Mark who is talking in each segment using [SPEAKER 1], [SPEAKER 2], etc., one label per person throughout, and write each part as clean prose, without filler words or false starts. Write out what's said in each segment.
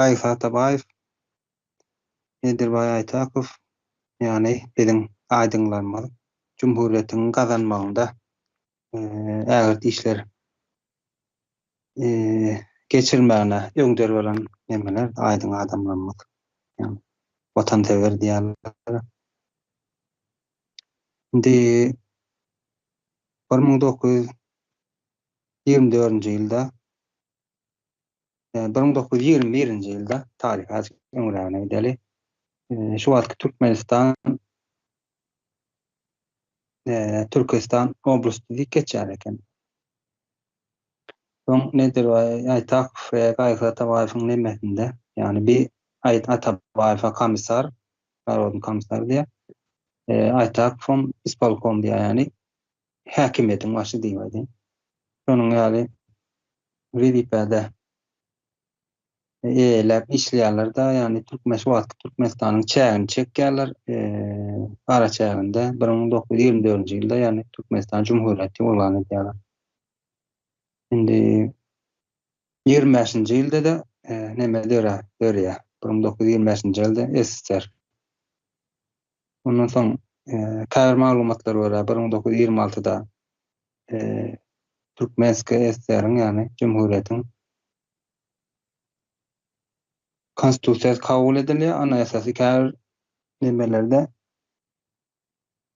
[SPEAKER 1] Gaýgy Atabaýew, Nedirbaý Aýtakow, ýagny biziň aýdyňlarymyz jumhuriýetiň gazanmagynda ägirt işler geçirmäne öňder bolan nemeler, aýdyň adamlarymyz. Ýagny watansewer diýýärler. Indi 1924-nji ýylda 1921-nji ýylda taryhy azajyk öňrägine gideli. Şu wagtky Türkmenistan Türkestan oblasty diýip geçýär eken. Soň Nedirbaý Aýtakow we Gaýgy Atabaýewiň nemesinde, ýagny bi Atabaýewa komissar, narodny komissar diýýär. Aýtakowam ispolkom diýýär, ýagny häkimiýetiň başy diýip aýdaýyn. Şonuň ýaly wezipede eýeläp işleýärler-de, ýagny türkmen şu wagtky Türkmenistanyň çägini çekýärler, araçäginde 1924-nji ýylda, ýagny Türkmenistan Jumhuriýeti yglan edýärler. Indi 25-nji ýylda-da neme dörä, dörýär. 1925-nji ýylda SSR. Ondan soň käbir maglumatlara görä 1926-da Türkmenskiý SSR-iň, ýagny Jumhuriýetiň Konstitusiýasy kabul edilýär. Ana esasy käbir nemelerde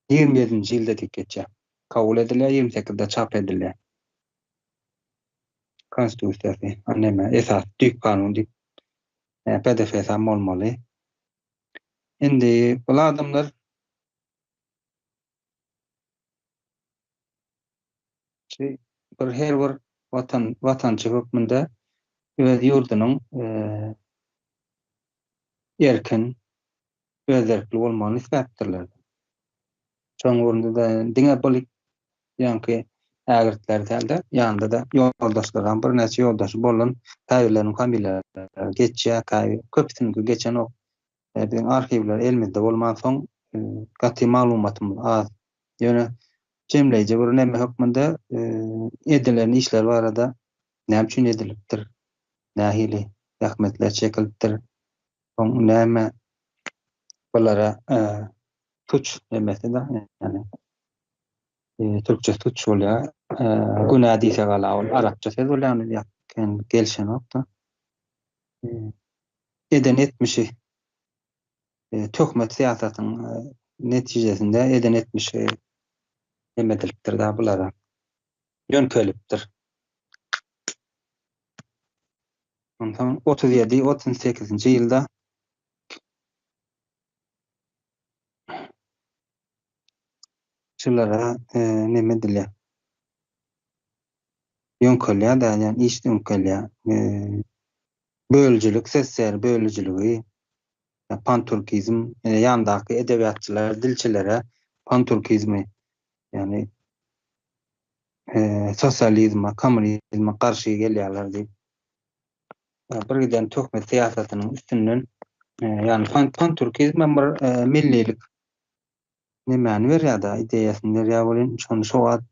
[SPEAKER 1] 27-nji ýylda diýip geçýär. Kabul edilýär, 28-de çap edilýär. Konstitusiýasy, neme, esasy düýp kanun diýip PDF-sam bolmaly. Indi bul adamlar Şu bir her bir watan watançy hökmünde öz ýurdunyň erkin, özerkli bolmagyny isläpdirler. Şonuň ugrunda-da diňe bul ýaňky ägirtler däl-de, ýanynda-da ýoldaşlary hem birnäçe ýoldaşy bolan käbirleriniň familiýalary geçýär, käbir köpüsiniňki geçenok. Biziň arhiwler elimizde bolmansoň, gaty maglumatymyz az. Ýöne jemleýji bir neme hökmünde edilen işler barada näme üçin edilipdir, nähili zähmetler çekilipdir, soň näme bulara suç nemesi-de, ýagny türkçe suç bolýar, günä diýsek ala ol arapça söz bolýar, ýa gelşenok-da. Eden etmişi töhmet syýasatyň netijesinde eden etmişi neme edilipdir da bulara ýöňkelipdir. Onsoň 37, 38-nji ýylda şulara neme edilýär? Ýöňkelýär da, ýagny iş ýöňkelýär. Bölüjilik, SSR bölüjiligi, panturkizm, ýandaky edebiýatçylar, dilçilere panturkizmi, ýagny sosializme, kommunizme garşy gelýärler diýip, bir giden töhmet syýasatynyň üstünden, ýagny panturkizm hem bir millilik nemäni berýär-de, ideýasyny berýär welin, şony şo wagt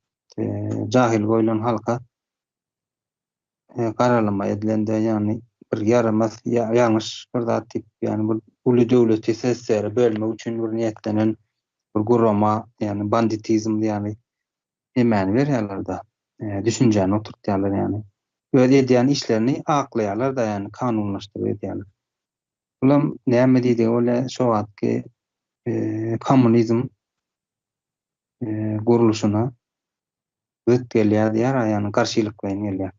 [SPEAKER 1] jahyl goýlan halka garalama edilende, ýagny bir ýaramaz, ýalňyş bir zat diýip, ýagny bir uly döwleti SSR-e bölmek üçin bir niýetlenen bir gurama, ýagny banditizm ýaly nemäni berýärler-de, düşünjäni oturtýarlar ýagny. Öz edýän işlerini aklaýarlar-da, ýagny kanunlaşdyryp edýärler. Bulam näme diýdigi bolýar, şo wagtky kommunizm gurluşyna Gyt gelýär diýýär, ýagny garşylyklaýyn gelýär.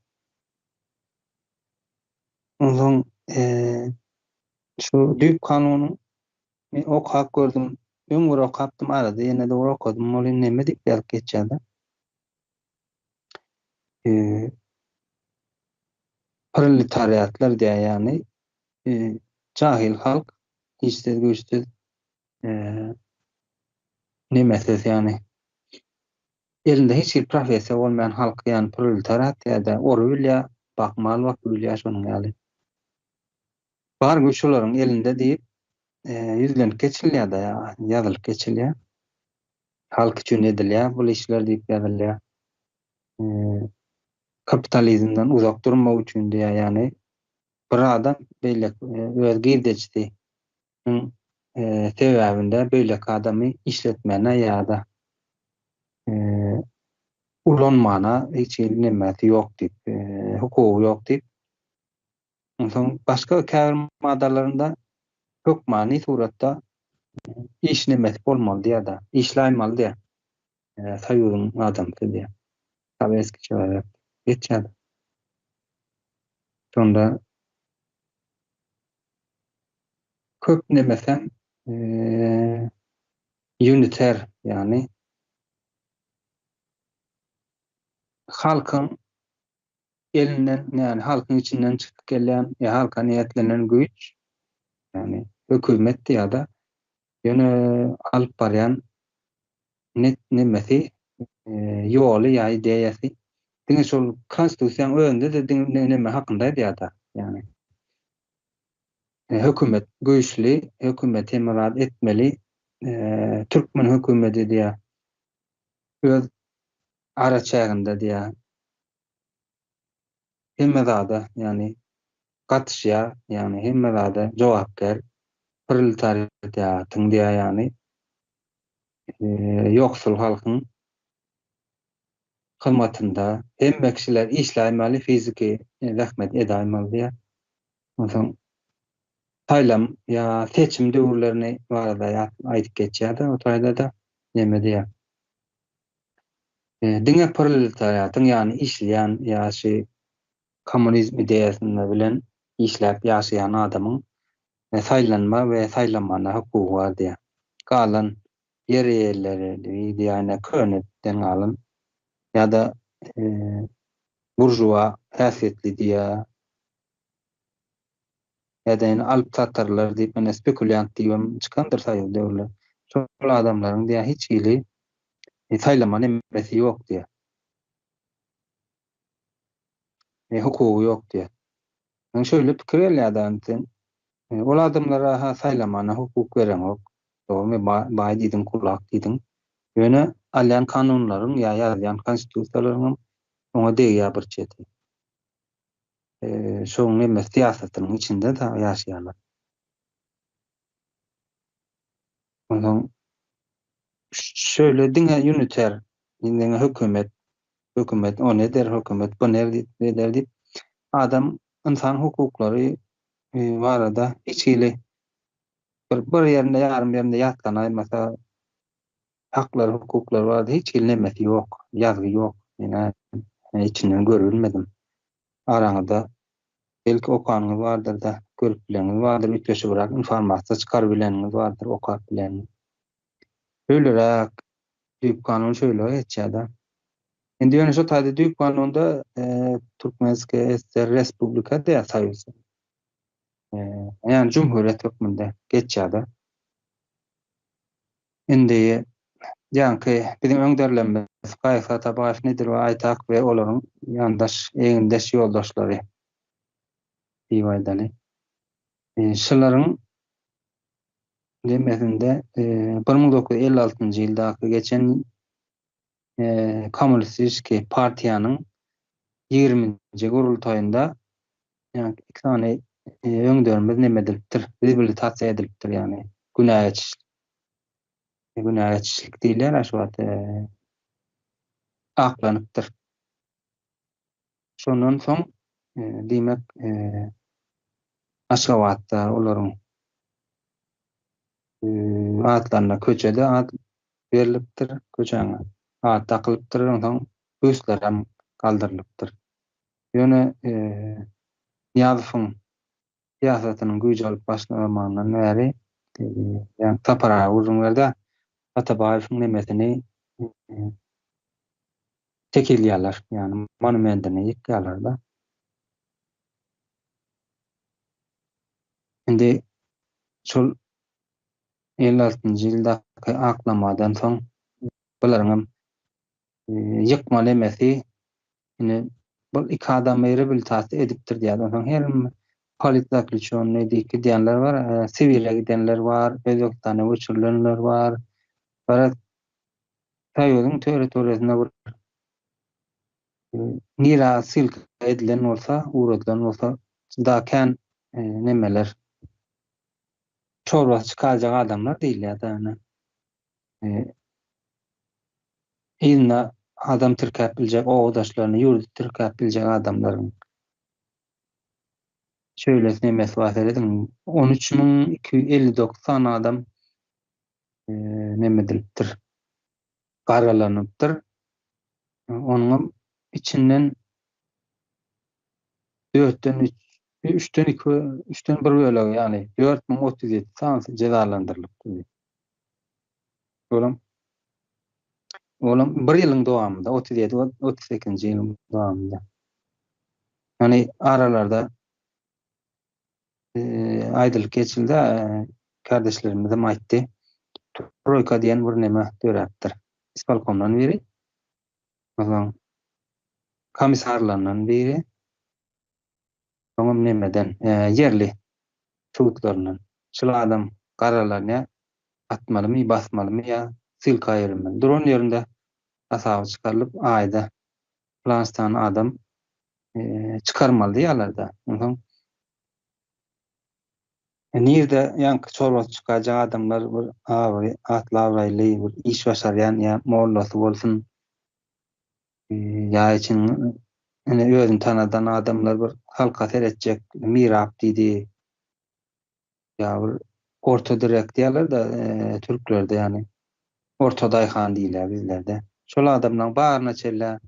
[SPEAKER 1] Onsoň şu düýp kanunyň men okap gördüm, öň bir okapdym, arada ýene-de bir okadym, welin neme diýip ýazyp geçýär-de. Proletariatlar diýýär, ýagny jahil halk, işsiz, güýçsüz, nemesiz, ýagny Elinde hiç hili professiýa bolmaýan halk ýagny proletariat ýa-da ory bilýär, bak mal bakyp bilýär şonuň ýaly. Bar güýç şolaryň elinde diýip ýüzlenip geçilýär-de ýazylyp geçilýär. Halk üçin edilýär bul işler diýip ýazylýar. Kapitalizmden uzak durmak üçin diýýär ýagny. Bir adam beýleki öz girdejisi sebäbinde beýleki adamy işletmäne ýa-da ulanmana hiç hili nemesi ýok diýip, hukugy ýok diýip. Onsoň başga käbir maddalarynda hökmany suratda iş nemesi bolmaly diýýär-de, işläýmaly diýýär. Soýuzyň adamsy diýýär. Sowetskiý çelowek geçýär. Şonda köp nemesem uniter, ýagny halkyň elinden, ýagny halkyň içinden çykyp gelýän ýa halka niýetlenen güýç, ýagny hökümet ýa-da ýöne alyp barýan net nemesi, ýoly ýa ideýasy diňe şol konstitusiýanyň özünde-de diňe neme hakynda aýdýar-da, ýagny hökümet güýçli, hökümet hemme zat etmeli, türkmen hökümeti diýýär, öz araçäginde diýýär, hemme zada, ýagny gatyşýar, ýagny hemme zada jogapkär proletariatyň diýýär, ýagny ýoksul halkyň hyzmatynda hemme kişiler işläýmeli, fiziki zähmet edäýmeli diýýär. Onsoň saýlam ýa seçim döwürlerini barada aýdyp geçýär-de, o taýda-da neme diýýär. Diňe proletariatyň, ýagny işleýän ýa şu kommunizm ideýasynda bilen işläp ýaşaýan adamyň saýlanma we saýlanmana hukugy bar diýýär. Galan ýer eýeleri diýýär, ýa köneden galan ýa-da buržuwa häsiýetli diýýär. Ýa-da ýene alyp satarlar diýip, ýene spekulýant diýibem çykandyr soýuz döwürler. Şol adamlaryň diýýär hiç hili saýlama nemesi ýok diýýär. Hukugy ýok diýýär. Ýöne şeýle pikir gelýär-de sen ol adamlara-ha saýlamana hukuk bereňok. Dogrymy baý diýdiň, kulak diýdiň. Ýöne alýan kanunlaryň ýa ýazýan konstitusiýalaryňam oňa degýär bir çeti. Şoň neme syýasatynyň içinde da ýaşaýarlar. Onsoň şöyle diňe uniter, diňe hökümet, hökümet ony eder, hökümet buny eder diýip, adam ynsan hukuklary barada hiç hili bir bir ýerinde ýarym ýerinde ýatlanaýmasa haklary hukuklary barada hiç hili nemesi ýok, ýazgy ýok. Men içinden görübilmedim. Araňyzda Belki okanyňyz bardyr-da, görüp bileniňiz bardyr, üýtgeşigräk informasiýa çykaryp bileniňiz bardyr, okap bileniňiz. Şeýleräk düýp kanun şeýle geçýär-de. Indi ýöne şo taýda düýp kanunda Türkmenskiýa SSR Respublika diýýär soýuz. Ýagny jumhuriýet hökmünde geçýär-de. Indi ýaňky biziň öňderlerimiz Gaýyp Atabaýew, Nedirbaý Aýtak we olaryň ýandaş, egindeş ýoldaşlary diýip aýdaly. Şularyň demesinde 1956-njy ýyldaky geçen Kommunistiki partiýanyň ýigriminji gurultaýynda ýa iki sany öňderimiz neme edilipdir, reabilitasiýa edilipdir, ýagny günä geçiş günä geçişlik diýilýär şu wagt aklanypdyr. Şondan soň diýmek Aşgabatda olaryň atlaryna köçede at berlipdir, köçäň ady dakylypdyr, onsoň büstler hem galdyrylypdyr. Ýöne Nyýazowyň syýasatynyň güýç alyp başlamagyndan bäri, ýagny Sapar aga gürrüň berdi, Atabaýewiň nemesini tekizleýärler, ýagny monumentini ýykýarlar-da. Indi şol 56-njy ýyldaky aklamadan soň bularyňam ýykma nemesi indi bu iki adamy reabilitasiýa edipdir diýýär. Onsoň her politzaklýuçennyý diýip gidýänler bar, Sibire gidenler bar, Özbegistana göçürilenler bar. Garaz, Soýuzyň territoriýasynda bir nirä ssylka edilen bolsa, ugradylan bolsa, juda kän. nemeler çorbasy çykarjak adamlar diýilýär-de ýöne. Yzyna adam tirkäp biljek, obadaşlaryny, ýurdy tirkäp biljek adamlaryň şeýle nemesi bar serediň. 13259 sany adam neme edilipdir. Garalanypdyr. Onuňam içinden dörtden üç, üçden iki, üçden bir bölegi, ýagny 4037 sanysy jezalandyrylypdyr. Olam olam bir ýylyň dowamynda, 37 38-nji ýylyň dowamynda. Ýagny aralarda aýdylyp geçildi, kardeşlerimizem aýtdy. Troýka diýen bir neme döräpdir. Ispolkomdan biri, onsoň komissarlaryndan biri, soňam nemeden, ýerli sudlaryndan. Şul adam garalanýar, atmalymy, basmalymy ýa ssylka ýermeli. Duran ýerinde hasaby çykarylyp, aýda pylan sany adam çykarmaly diýýärler-de. Onsoň nirde ýaňky çorbasy çykarjak adamlar bir abraý, atly-abraýly bir iş başarýan ýa mollasy bolsun, ýa içiň ine özüni tanadan adamlar bir halka seretjek mirap diýdi. Ýa bir orta direk diýýärler-de türklerde ýagny orta daýhan diýilýär bizlerde. Şol adamlaryň baryna çenli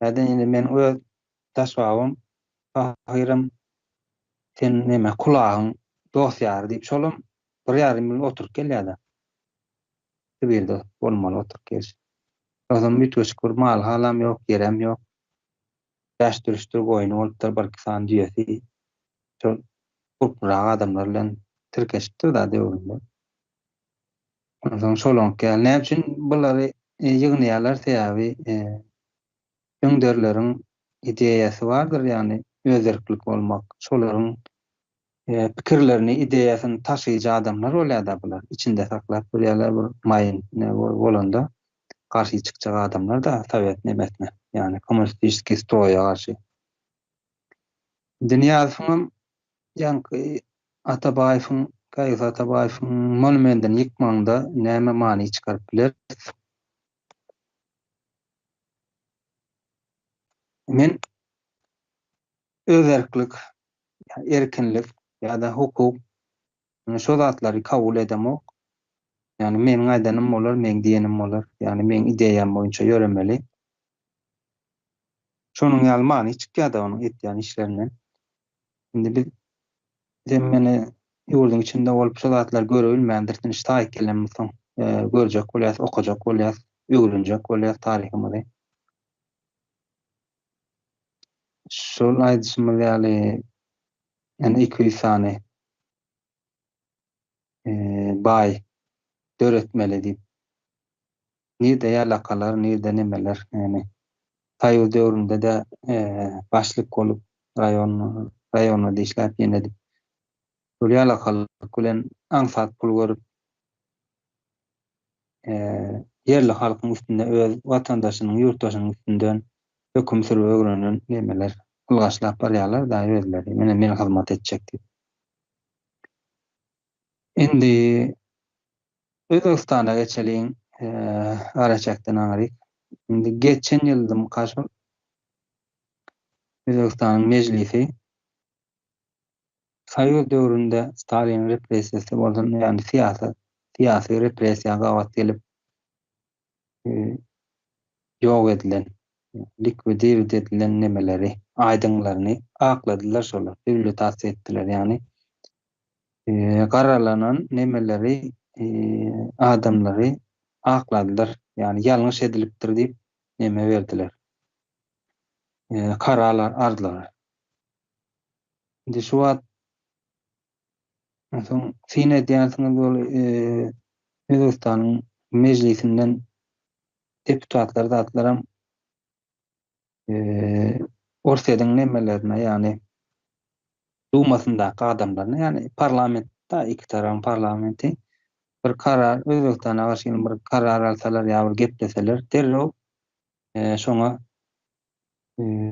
[SPEAKER 1] ýa-da indi meniň öz daş babam pahyram sen neme kulagyň dost ýary diýip şolam bir ýarym ýyl oturyp gelýär-de. Sibirde bolmaly oturyp geliş. Ýogsam üýtgeşik bir mal halam ýok, ýerem ýok. Bäş dürüşdir goýny bolupdyr, birki sany düýesi. Şol gurplurak adamlar bilen tirkeşipdir-da döwründe. Onsoň şolaňky ýaly. Näme üçin bulary ýygnaýarlar? Sebäbi öňderleriň ideýasy bardyr, ýagny özerklik bolmak. Şolaryň pikirlerini, ideýasyny taşyjy adamlar bolýar-da bular. Içinde saklap durýarlar bir maýyn bolanda garşy çykjak adamlar-da sowet nemesine, ýagny kommunistiçeskiý stroýa garşy. Indi Nyýazowyňam ýaňky Atabaýewiň, Gaýgysyz Atabaýewiň monumendini ýykmagynda näme many çykaryp bileris? Men özerklik, erkinlik ýa-da hukuk şo zatlary kabul edemok. Ýagny meniň aýdanym bolar, meň diýenim bolar. Ýagny meň ideýam boýunça ýöremeli. Şonuň ýaly many çykýar-da onuň etýän işlerinden. Indi biz sen meni ýurduň içinde bolup şo zatlary görebilmändiris, indi şu taýyk gelenimizsoň görjek bolýas, okajak bolýas, öwrenjek bolýas taryhymyzy. Şol aýdyşymyz ýaly ýene 200 sany baý döretmeli diýip. Nirde ýalakalar, nirde nemeler, ýagny Soýuz döwründe-de başlyk bolup raýon raýonda işläp ýene edip şol ýalakalyk bilen aňsat pul görüp ýerli halkyň üstünde öz watandaşynyň, ýurtdaşynyň üstünden höküm sürüp öwrenen nemeler ylgaşlap barýarlar da özleri, mine men hyzmat etjek diýip. Indi Özbegistana geçeliň, araçäkden aňryk. Indi geçen ýyldymyka şol Özbegistanyň mejlisi Soýuz döwründe Stalin repressiýasy bolsun, ýagny syýasy syýasy repressiýa gabat gelip ýok edilen, likwidirwt edilen nemeleri, aýdyňlaryny akladylar şolar, reabilitasiýa etdiler, ýagny garalanan nemeleri, adamlary akladylar, ýagny ýalňyş edilipdir diýip neme berdiler, karar aldylar. Indi şu wagt soň syn edýänsiňiz ol Özbegistanyň mejlisinden deputatlar zatlaram Orsýetiň nemelerine, ýagny Dumasyndaky adamlaryna, ýagny parlamentde iki tarabyň parlamenti bir karar Özbegistana garşy bir karar alsalar ýa bir gepleseler derrew şoňa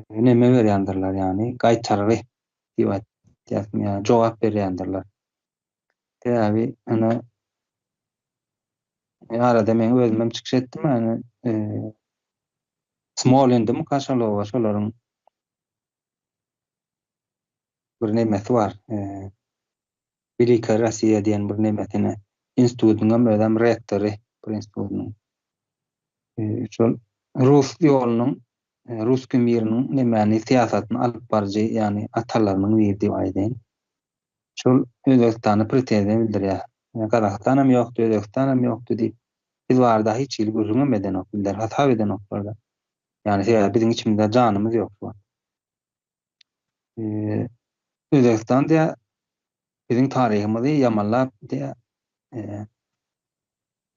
[SPEAKER 1] neme berýändirler, ýagny gaýtargy diýip aýtýar. etýärsiň ýa jogap berýändirler. Sebäbi ene arada men özüm hem çykyş etdim ýani Smolindimi Kaşalowa şolaryň bir nemesi bar. Velikaýa Rossiýa diýen bir nemesine institutyň hem özem rektory bir institutynyň. Şol rus ýolunyň Ruskiý miriniň nemäni syýasatyny alyp baryjy ýagny atalarynyň biri diýip aýdaýyn. Şol Özbegistana pretenziýa bildirýär. Gazagystan hem ýokdy, Özbegistan hem ýokdy diýip. Biz barada hiç hili gürrüňem edenok, bizleri hasap edenoklar-da. Ýagny sebäbi biziň içimizde janymyz ýok şu wagt. Özbegistan diýýär, biziň taryhymyzy ýamanlap diýýär.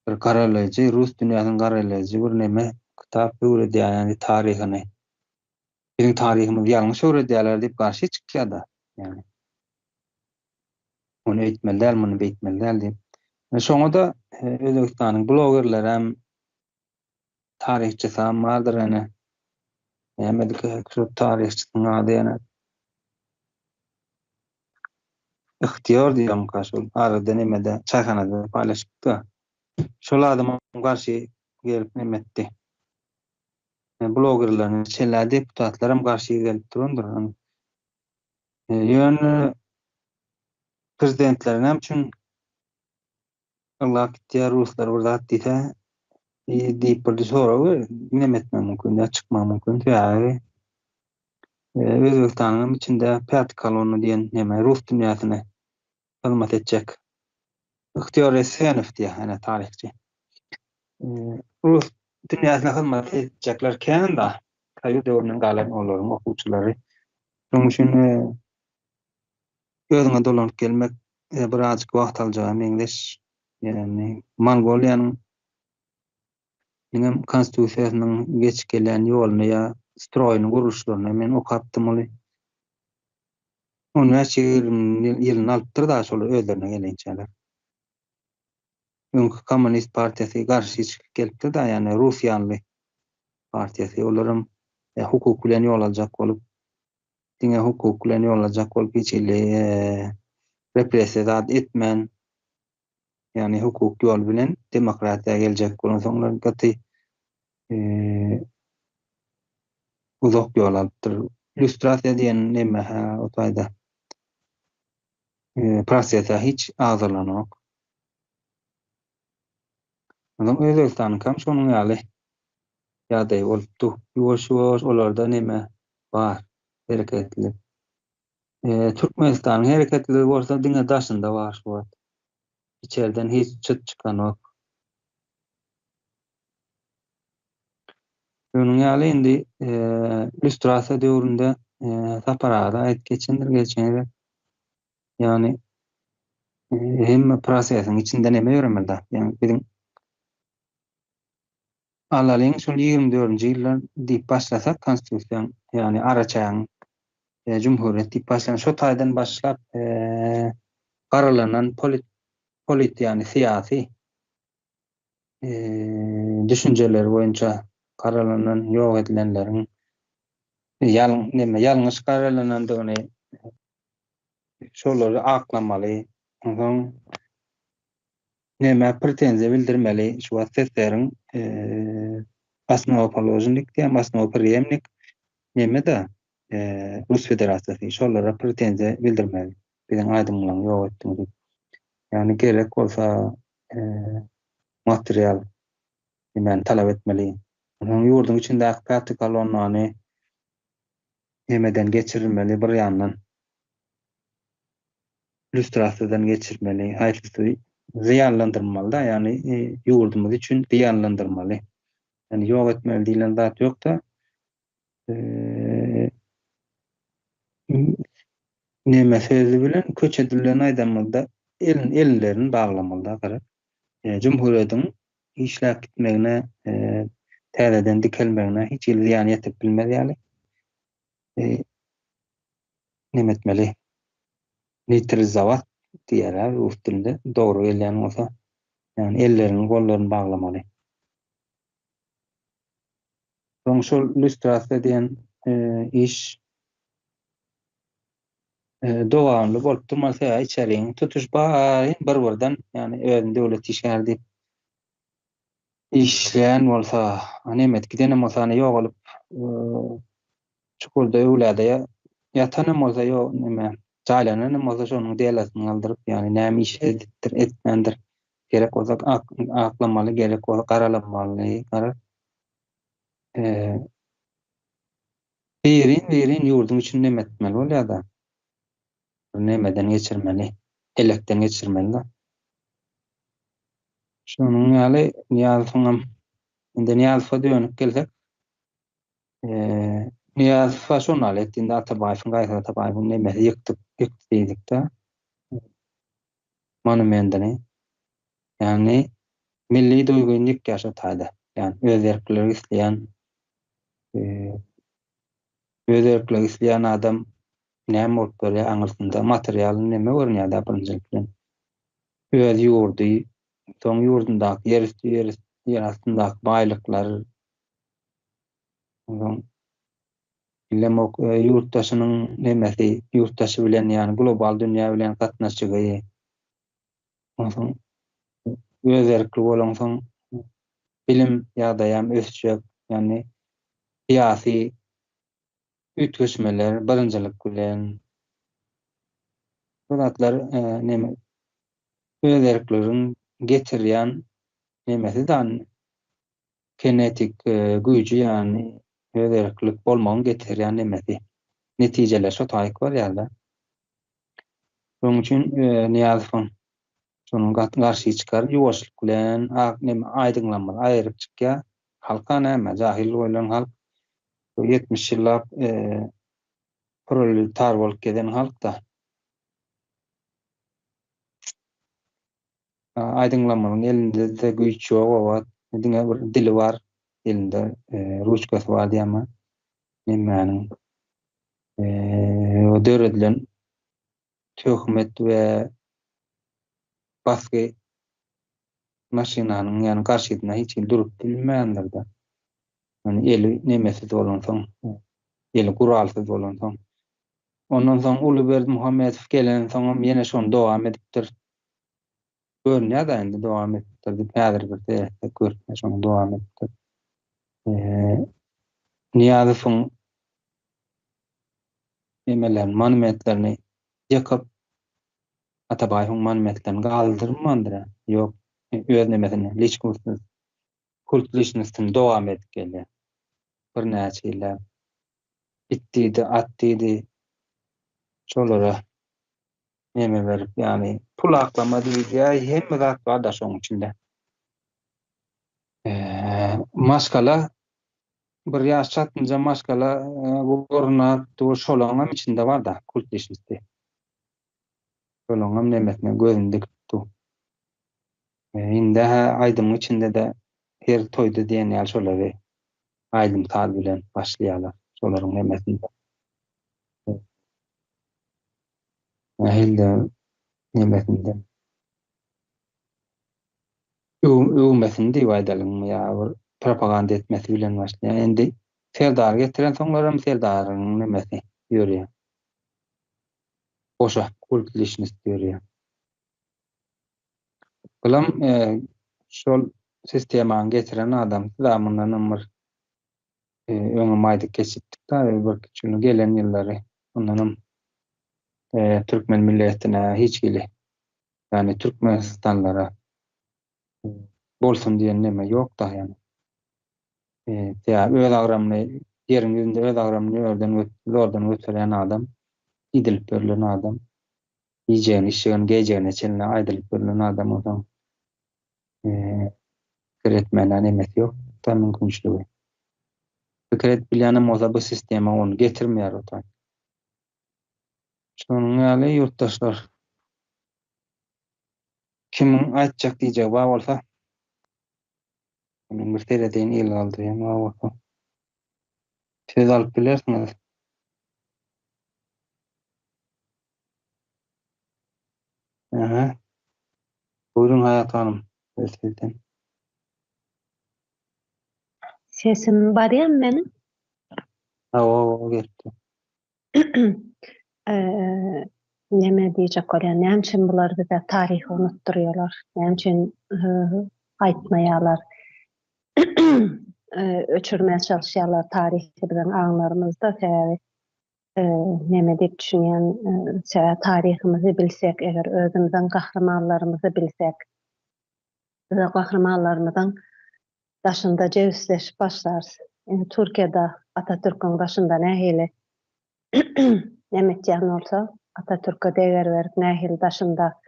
[SPEAKER 1] Bir garalaýjy, rus dünýäsini garalaýjy bir neme kitap öwredýär, ýagny taryhyny. Biziň taryhymyzy ýalňyş öwredýärler diýip garşy çykýar-da. Ýagny ony eýtmeli däl, muny beýtmeli däl diýip. Şoňa-da Özbegistanyň blogerleri hem taryhçysam bardyr ene. Nämedik şu taryhçysynyň ady ýene. Ihtiýor diýýärmika şol arada nemede çaýhanada paýlaşypdy. Şol adama garşy gelip neme etdi. Blogerler, çellä deputatlaram garşy gelip durandyr. Ýöne prezidentler näme üçin Yglap gitýär ruslar bir zat diýse diýip bir sorag neme etmek mümkin ýa çykmak mümkin sebäbi Özbegistanyň hem içinde pýaty kolonna diýen neme rus dünýäsine hyzmat etjek Ihtiýor Esenow diýýär ene taryhçy. Rus dünýäsine hyzmat etjekler kän da Soýuz döwründen galan olaryň okuwçylary. Şonuň üçin Özüňe dolanyp gelmek birazjyk wagt aljaga meňzeş. Ýagny Mongoliýanyň diňem konstitusiýasynyň geçip gelýän ýoluny ýa stroýuny gurluşlaryny men okapdym ol 15-20 ýylyny alypdyr da şolar özlerine gelinçäler. Öňki kommunist partiýasy garşy çykyp gelipdir da ýagny Russiýanly partiýasy olaram hukuk bilen ýol aljak bolup diňe hukuk bilen ýollajak bolup hiç hili repressiýa zat etmän, ýagny hukuk ýol bilen demokratiýa geljek bolansoňlar gaty uzak ýol alypdyr. Lýustrasiýa diýen neme hä o taýda prosese hiç agzalanok. Onsoň Özbegistanyňkam şonuň ýaly ýagdaý bolupdy. Ýuwaş-ýuwaş olarda neme bar, hereketlilik. Türkmenistanyň hereketliligi bolsa diňe daşynda bar şu wagt. Içerden hiç çyt çykanok. Şonuň ýaly indi lýustrasiýa döwründe Sapar aga aýdyp geçendir geçen gezek. Ýagny hemme prosesiň içinde neme ýöremeli-da. Ýagny biziň Alalyň şol 24-nji ýyllar diýip başlasak konstitusiýaň, ýagny araçägiň jumhuriýet diýip başlan şo taýdan başlap garalanan polit polit ýagny syýasy düşünjeleri boýunça garalanan ýok edilenleriň ýalň neme ýalňyş garalanandygyny şolary aklamaly. Onsoň Nämä pretenziýa bildirmeli şu wagt SSR-iň osnowopoložnik diýýän, osnowopreýemnik neme-de Rus Federasiýasy şolara pretenziýa bildirmeli. Biziň aýdyňlygyny ýok etdiňiz diýip. Ýagny gerek bolsa material nämäni talap etmeli. Onsoň ýurduň içindäki pýatyý kolonnany nemeden geçirilmeli bir ýandan. Lýustrasiýadan geçirmeli, haýsysy zyýanlandyrmaly-da, ýagny ýurdumyz üçin zyýanlandyrmaly. Ýagny ýok etmeli diýlen zat ýok-da. Neme sözi bilen köçe dili bilen aýdanymyzda elin ellerini baglamaly-da garaz. Jumhuriýetiň işläp gitmegine, täzeden dikelmegine hiç hili zyýan ýetirip bilmez ýaly neme etmeli? Neytralizowat diýýärler rus dilinde, dogry gelýän bolsa, ýagny ellerini, gollaryny baglamaly. Soň şol lýustrasiýa diýen iş. Dowamly bolup durmaly sebäbi içeriň tutuş baryn bir birden ýagny özüni döwlet işgäri diýip işleýän bolsa nemet gidenem bolsa ýagny ýogalyp çukurda öwlede ýatanam bolsa ýok neme jaýlananam bolsa şonuň delasyny galdyryp ýagny näme iş edipdir etmändir gerek bolsa aklamaly gerek bolsa garalamaly garaz Birin-birin ýurduň içini neme etmeli bolýar-da. Bir nemeden geçirmeli, elekden geçirmeli-de. Şonuň ýaly Nyýazowyňam, indi Nyýazowa dönüp gelsek, Nyýazowa şony al etdi, indi Atabaýewiň, Gaýsar Atabaýewiň nemesi ýykdyk, ýykdy diýdik-de, monumendini. Ýagny milli duýgyny ýykýar şo taýda. Ýagny öz erkleri isleýän öz erkleri isleýän adam näme bolup görýär aňyrsynda material neme görünýär-dä birinjilik bilen. Öz ýurdy, soň ýurdundaky ýer üsti, ýer üsti, ýer astyndaky baýlyklar, soň bilemok ýurtdaşynyň nemesi, ýurtdaşy bilen ýagny global dünýä bilen gatnaşygy. Onsoň öz erkli bolaňsoň bilim ýagdaýam ösjek, ýagny syýasy üýtgeşmeler birinjilik bilen bu zatlar neme öz erkleriň getirýän nemesi dan kinetik güýji ýagny öz erklik bolmagyň getirýän nemesi netijeler şo taýyk bolýar-da. Şonuň üçin Nyýazowyň şonuň garşy çykar, ýuwaşlyk bilen ak neme aýdyňlanmaly aýryp çykýar. Halka näme, jahyl goýlan halk. Bu 70 ýyllap proletar bolup gezen halk-da. Aýdyňlanmalyň elinde-de güýç ýok o wagt. Diňe bir dili bar, elinde ruçkasy bar diýýän. Nemäniň döredilen töhmet we basgy maşynanyň ýagny garşysyna hiç hili durup bilmändir-de. Ýagny eli nemesiz bolansoň, eli guralsyz bolansoň. Ondan soň uly Berdimuhamedow gelensoňam ýene şony dowam edipdir. Görünýär-de indi dowam edipdir diýip häzir bir seretsek görünýär şonuň dowam edipdir. Nyýazowyň nemelerini, monumentlerini ýykyp, Atabaýewiň monumentlerini galdyrmandyr. Ýok, öz nemesini, liçkustny, kult liçnostini dowam edip gelýär. Birnäçe ýyllap. It diýdi, at diýdi. Şolara neme berip, ýagny pul aklama diýilýär, hemme zat bar-da şoň içinde. Maşgala bir ýaş çatynja maşgala gurnap dur, şolaňam içinde bar-da kult liçnosti. Şolaňam nemesine gözüni dikip dur. Indi-hä aýdymyň içinde-de her toýda diýen ýaly şolary aýdym-saz bilen başlaýarlar. Şolaryň nemesinde. Nähili nemesinde. Öwmesini diýip aýdalyňmy ýa bir propaganda etmesi bilen başlaýar. Indi Serdary getirensoňlaram Serdaryň nemesi ýörýär. Goşa kult liçnost ýörýär. Bulam şol sistemany getiren adamsy da mundanam bir öňem aýdyp geçipdik da bir şuny gelen ýyllary ondanam türkmen milletine hiç hili ýagny türkmenistanlylara bolsun diýen neme ýok da ýagny. Sebäbi öz agramyny ýeriň ýüzünde öz agramyny ýerden zordan göterýän adam, idilip berlen adam, iýjegini, içjegini, geýjegine çenli aýdylyp berlen adam bolsaň, pikir etmäne nemesi ýok da mümkinçiligi. Pikir edip bilýänem bolsa bu sistema ony getirmeýär o taý. Şonuň ýaly ýurtdaşlar. Kimiň aýtjak diýjegi bar bolsa, men bir seredeýin el galdyrýan bar bolsa. Söz alyp bilersiňiz. Aha. Buyurun Hayat Hanım. Söz sizden.
[SPEAKER 2] Sesim barýarmy meniň?
[SPEAKER 1] Hawa, hawa, gelipdi.
[SPEAKER 2] Neme diýjek bolýan, näme üçin bular bize taryhy unutdyrýarlar? Näme üçin aýtmaýarlar? Öçürmä çalyşýarlar taryhy biziň aňlarymyzda, sebäbi neme diýip düşünýän, sebäbi taryhymyzy bilsek, eger özümiziň gahrymanlarymyzy bilsek, biz gahrymanlarymyzyň daşynda jebisleşip başlarys. Indi Türkiýede Atatürküň daşynda nähili neme etýän bolsa, Atatürke deger berip nähili daşynda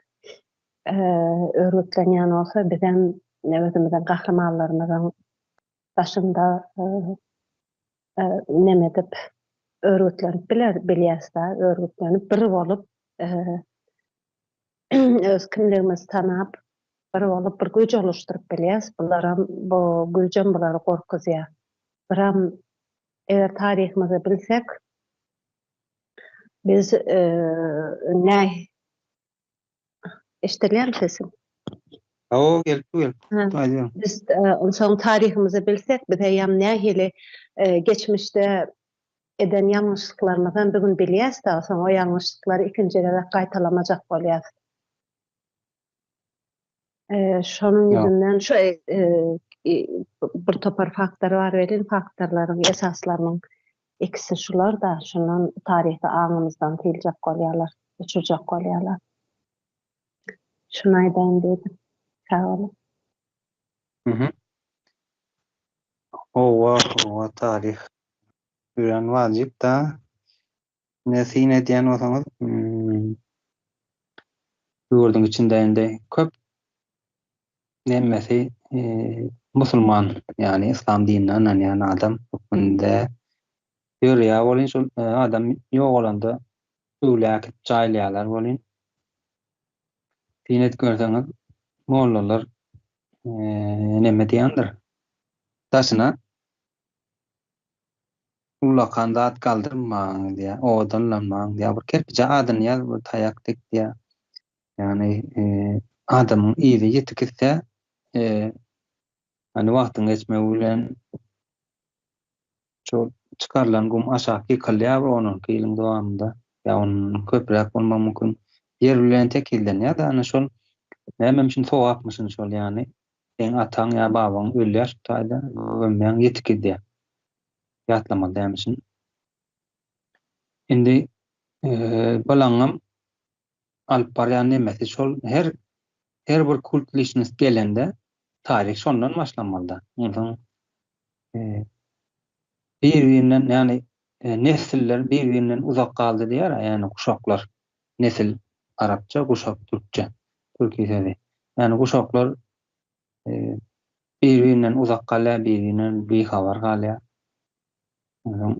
[SPEAKER 2] örgütlenýän bolsa, bizem özümiziň gahrymanlarymyzyň daşynda neme edip örgütlenip biler, bilýäs-dä, örgütlenip bir bolup öz kimligimizi tanap, bir bolup bir güýç oluşdyryp bilýäs. Bularam bu güýjem bulary gorkuzýar. Biram eger taryhymyzy bilsek, biz nä Eşidilýärmi sesim?
[SPEAKER 1] Hawa, gelip dur, gelip.
[SPEAKER 2] Aýdyň. Biz onsoň taryhymyzy bilsek, biz eýýäm nähili geçmişde eden ýalňyşlyklarymyzam bu gün bilýäs-de, soň o ýalňyşlyklary ikinji gezek gaýtalamajak bolýas. Şonuň ýüzünden şu bir topar faktor bar welin, faktorlaryň esaslarynyň ikisi şular-da, şundan taryhy aňymyzdan syljak bolýarlar, öçürjek bolýarlar. Şuny aýdaýyn diýdim. Sag boluň.
[SPEAKER 1] Mhm. Howa, howa taryh örän wajyp-da. Ine syn edýän bolsaňyz, hmm, ýurduň içinde indi köp nemmesi e, musulman, ýagny yslam dinine ynanýan adam hökmünde ýörýär welin şol e, adam ýogalanda öwlä äkidip jaýlaýarlar welin syn edip görseňiz mollalar e, neme diýendir daşyna Ullakan zat galdyrmaň diýýär, owadanlanmaň diýýär, bir kerpije adyny ýaz, bir taýak dik diýýär. Ýagny adamyň yzy ýiti gitse, ýagny wagtyň geçmegi bilen şol çykarylan gum aşak ýykylýar bir on-onki ýylyň dowamynda ýa ondan köpräk bolmagy mümkin. Ýer bilen tekizlenýär-de, ana şol nämemşin sogapmyşyn şol ýagny seň ataň ýa babaň ölýär şu taýda, gömýäň ýiti gidýär. Ýatlamaly dälmişin. Indi balaňam alyp barýan nemesi şol her her bir kult liçnost gelende taryh şondan başlanmalyda. Onsoň bir-birinden ýagny nesiller bir-birinden uzak galdy diýýär, ýagny guşaklar. Nesil arapça, guşak türkçe. Türki sözi. Ýagny guşaklar bir-birinden uzak galýar, bir-birinden bihabar galýar. Onsoň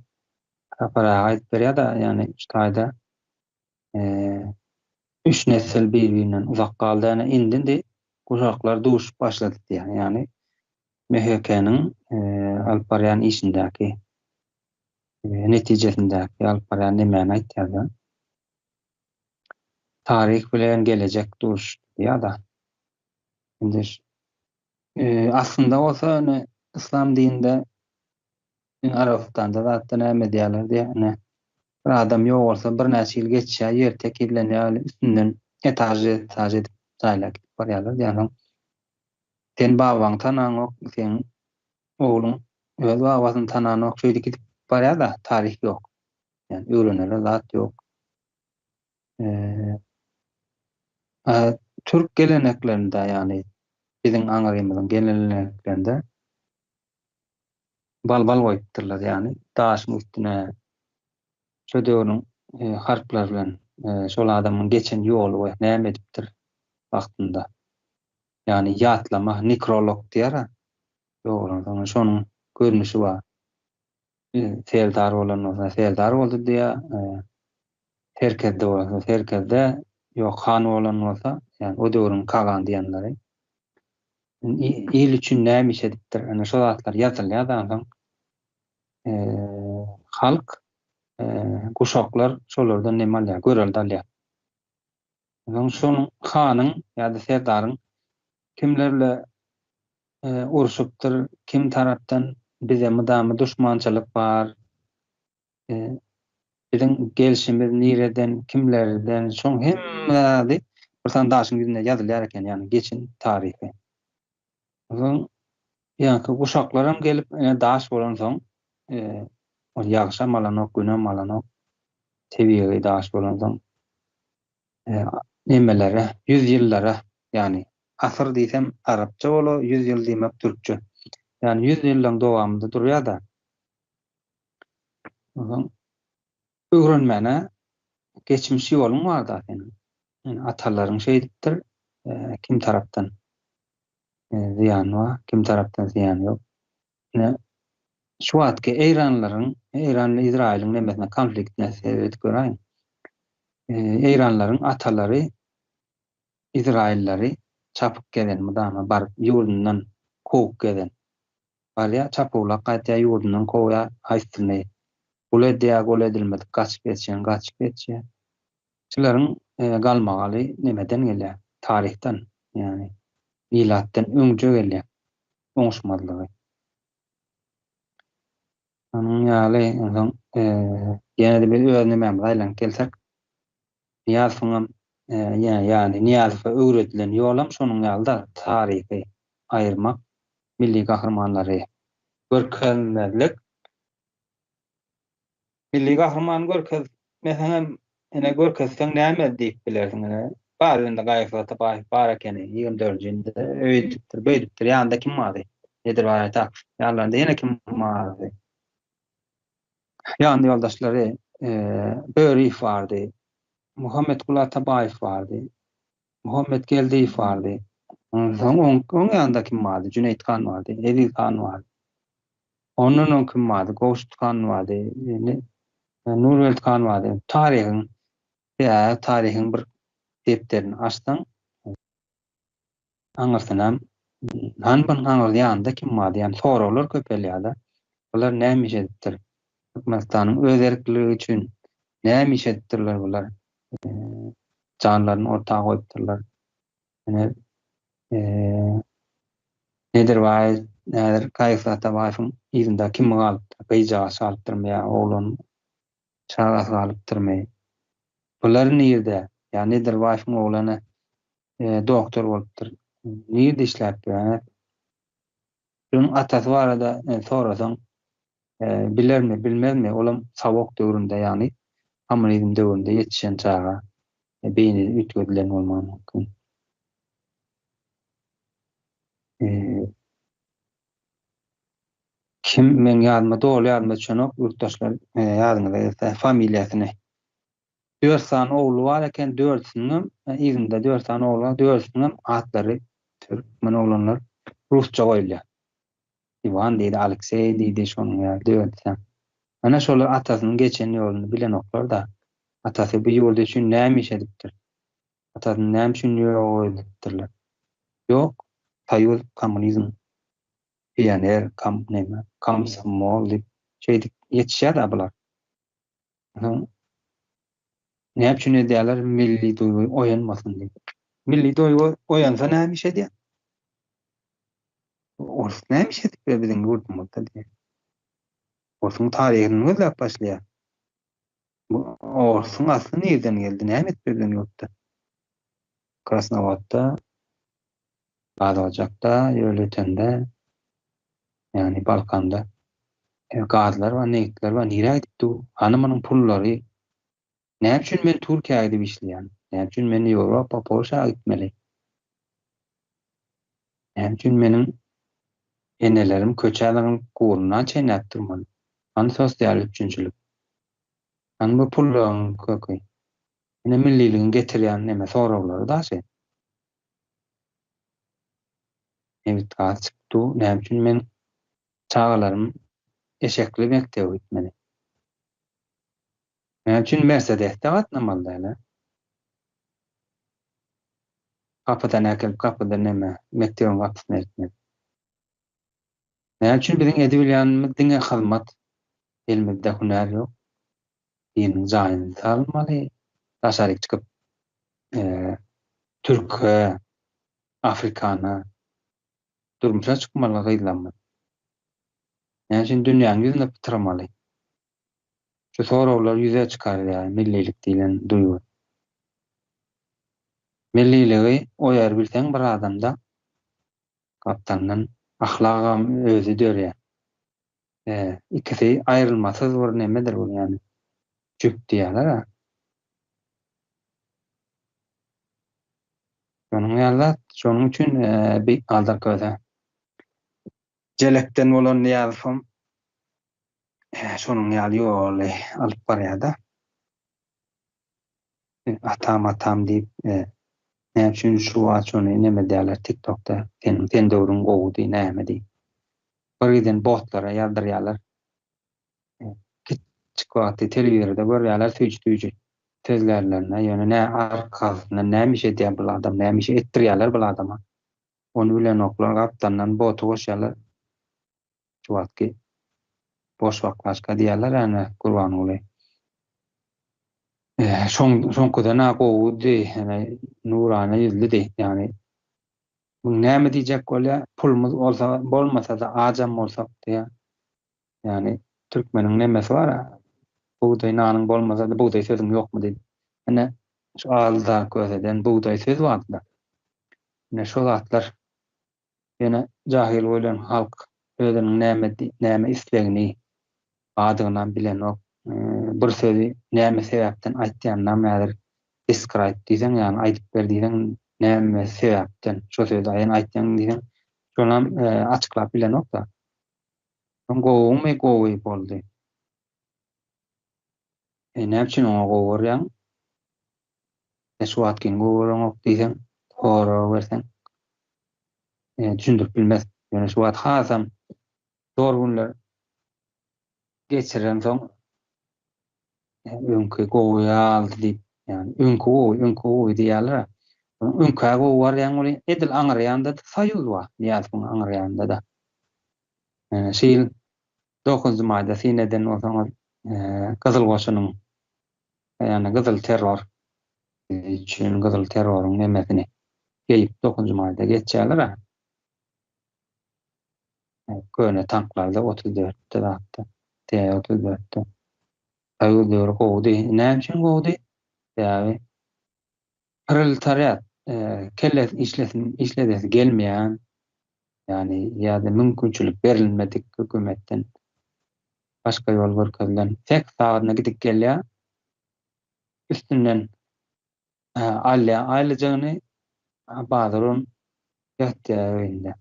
[SPEAKER 1] Sapar aga aýdyp berýär-de, ýagny şu taýda üç nesil bir-birinden uzak galdy, ýagny indi-indi guşaklar duşup başlady diýýär. Ýagny MHK-niň alyp barýan işindäki netijesindäki alyp barýan nemäni aýtýar-da. Taryh bilen gelejek duşdy diýýär-de. Indi aslynda bolsa ine yslam dininde Arabystanda zatda näme edýärler diýýär ine bir adam ýogalsa birnäçe ýyl geçýär ýer tekizlenýär üstünden etaž etaž edip jaýlar gidip barýarlar diýýär soň sen babaňy tanaňok seň ogluň öz babasyny tananok şeýdip gidip barýar-da taryh ýok ýani öwrenere zat ýok. Türk geleneklerinde, ýagny biziň aňrymyzyň geleneklerinde balbal goýupdyrlar, ýagny daşyň üstüne şo döwrüň harplary bilen şol adamyň geçen ýoly we näme edipdir wagtynda. Ýagny ýatlama, nekrolog diýýär-ä. Dogrudan şonuň görnüşi bar. Serdar bolan bolsa serdar boldy diýýär. Serkerde bolsa serkerde, ýok han bolan bolsa, ýagny o döwrüň kagan diýenleri. Il üçin näme iş edipdir? Ine şo zatlar ýazylýar da onsoň halk guşaklar şolardan neme alýar, görelde alýar. Onsoň şonuň hanyň ýa-da serdaryň kimler bilen urşupdyr, kim tarapdan bize mydama duşmançylyk bar. Biziň gelşimiz nireden, kimlerden, şoň hemme zady bir sany daşyň ýüzünde ýazylýar eken, ýagny geçen taryhy. Onsoň ýaňky guşaklaram gelip, ine daş bolansoň, ol ýagşam alanok, günem alanok, tebigy daş bolansoň, nemelere, ýüz ýyllara, ýagny asyr diýsem arapça bolar, ýüz ýyl diýmek türkçe. Ýagny ýüz ýyllaň dowamynda durýar-da. Onsoň öwrenmäne geçmiş ýoluň bar-da seniň. Ýani atalaryň şeýdipdir, kim tarapdan zyýany bar, kim tarapdan zyýany ýok. Ine, şu wagtky eýranlaryň, Eýran bilen Izraýylyň nemesine konfliktine seredip göräýiň. Eýranlaryň atalary Izraýyllary çapyp gezen, mydama baryp ýurdundan kowup gezen. Barýar, çapawlap gaýtýar, ýurdundan kowýar, haýsysyny gul edýär, gul edilmedik gaçyp geçýän gaçyp geçýär. Şularyň galmagaly nemeden gelýär, taryhdan, ýagny milatdan öňje gelýär oňuşmazlygy. Şonuň ýaly, onsoň ýene-de biz öz nemämize aýlanyp gelsek, Nyýazowyňam ýagny Nyýazowa öwredilen ýolam şonuň ýaly-da, taryhy aýyrmak, milli gahrymanlary görkezmezlik. Milli gahrymany görkezmeseňem, ine görkezseň näme diýip bilersiň ine. Bar indi Gaýgysyz Atabaýew bar ekeni, 24-nji ýylda öýdüpdir, beýdipdir. Ýanynda kim bardy? Nedirbaý Aýtakow. Ýanlarynda ýene kim bardy? Ýan ýoldaşlary Böriýew bardy, Muhammetguly Atabaýew bardy, Muhammet Geldiýew bardy. Onsoň oň ýanynda kim bardy? Jüneýit han bardy, Eziz han bardy. Ondan öň kim bardy? Gowşut han bardy, Nurberdi han bardy. Taryhyň, sebäbi taryhyň bir depderini açsaň, Aňyrsynam, hany bunuň aňyrsy ýanynda kim bar diýen soraglar köpelýär-de. Bular näme iş edipdir? Türkmenistanyň öz erkliligi üçin näme iş edipdirler bular? Janlaryny orta goýupdyrlar. Ine, Nedirbaýew, häzir Gaýgysyz Atabaýewiň yzynda kim galypdyr? Gyzjagaz galypdyrmy ýa oglan çagasy galypdyrmy? Bular nirde? Ýa Nedirbaýewiň oglany doktor bolupdyr. Nirde işläp ýör? Şunuň atasy barada sorasaň, bilermi, bilmezmi, olam sowok döwründe, ýagny kommunizm döwründe ýetişen çaga. Beýni üýtgedilen bolmagy mümkin. Kim meň ýadyma doly ýadyma düşenok, ýurtdaşlar ýadyňyza gelse familiýasyny Dört sany ogly bar eken, dördüsiniňem yzynda dört sany ogly bar, dördüsiniňem atlary türkmen oglanlar rusça goýulýar. Iwan diýdi, Alekseý diýdi, şonuň ýaly dördüsem. Ana şolar atasynyň geçen ýoluny bilenoklar-da. Atasy bu ýurt üçin näme iş edipdir? Atasyny näme üçin ýok edipdirler? Ýok, soýuz, kommunizm, pioner, kom, neme, komsomol diýip şeýdip ýetişýär-dä bular. Näme üçin edýärler? Milli duýgy oýanmasyn diýip. Milli duýgy oýansa näme iş edýär? Ors näme iş edip biler biziň ýurdumyzda diýýär. Orsuň taryhyny gözläp başlaýar. Bu orsuň asly nirden geldi? Näme edip biziň ýurtda? Krasnowodda, Gazojakda, Ýöletende, ýagny Balkanda gazlar bar, nebitler bar, nirä gidip dur? Hany munuň pullary? Näme üçin men Türkiýä gidip işleýän? Näme üçin men Ýewropa, Polşa gitmeli? Näme üçin meniň enelerim köçä zyňyp gury nan çeýnäp durmaly? Hany sosial üpjünçilik? Hany bu pullaryň köki? Ine milliligiň getirýän neme soraglary daşy. Nebit gaz çykyp dur, näme üçin men çagalarym eşekli mekdebe gitmeli? Näme üçin Mersedesde gatnamaly däl-ä? Gapydan äkelip gapydan neme, mekdebiň gapysyna eltmeli. Näme üçin biziň edibilýänimiz diňe hyzmat, elimizde hünär ýok. Biriniň jaýyny salmaly, daşaryk çykyp türke, afrikana durmuşa çykmaly gyzlarymyz. Näme üçin dünýäniň ýüzünde pytramaly? Şu soraglar ýüze çykarýar millilik diýlen duýgy. Milliligi oýar bilseň bir adamda gapdalyndan ahlagam özi dörýär. Ikisi aýrylmasyz bir nemedir bu ýani jüp diýýärler-ä. Şonuň ýaly zat, şonuň üçin bi Aldar Köse jelekden bolan Nyýazowam şonuň ýaly ýoly alyp barýar-da. Atam atam diýip, näme üçin şu wagt şony neme edýärler TikTokda, seniň sen döwrüň gowudy näme diýip. Bir giden botlara ýazdyrýarlar. Kiçjik wagty telewizorda görýärler süýji-süýji sözlärlerini, ýöne nä arkasyndan näme iş edýär bul adam, näme iş etdirýärler bul adama. Ony bilenoklar, gapdalyndan boty goşýarlar. Şu wagtky boş baklaşka diýýärler ene Gurbanguly. Şoň şoňkudan-a gowudy, ene nurana ýüzlüdi. Ýagny bu näme diýjek bolýar? Pulumyz bolsa, bolmasa-da ajam bolsak diýýär. Ýagny türkmeniň nemesi bar-a, bugdaý nanyň bolmasa-da bugdaý sözüň ýokmy diýip. Ine şu Alda köseden bugdaý söz bardy-da. Ine şo zatlar Ýöne jahyl bolan halk özüniň näme näme islegini badygynam bilenok. Bir sözi näme sebäpden aýtýanynam häzir describe diýseň ýagny aýdyp ber diýseň näme sebäpden şo sözi aýan aýtýaň diýseň şonam açyklap bilenokda. Soň gowymy gowy boldy. E näme üçin oňa gowy görýäň? E şu wagtkyny gowy göreňok diýseň, sorag berseň, e, düşündirip bilmez. Ýöne şu wagt hasam zor günler geçirensoň e, öňki gowy ýalydy diýip, ýagny öňki gowy, öňki gowy diýýärler. Öňkä gowy barýaň welin, edil aňry ýanda-da Soýuz bar, Nyýazowyň aňry ýanynda-da. E, şu ýyl Dokuzynjy maýda syn eden bolsaňyz, Gyzyl goşunyň, ýagny gyzyl terror üçin gyzyl terroryň nemesini geýip dokuzynjy maýda geçýärler-ä. Köne tanklarda 34-de zatda, T 34-de. Soýuz döwri gowudy. Näme üçin gowudy? Sebäbi proletariat kellesini işlesin, işledesi gelmeýän, ýagny ýa-da mümkinçilik berilmedik hökümetden başga ýol görkezilen seks sagadyna gidip gelýär, üstünden alýar aýlyjygyny, bazar on ýatýar öýünde.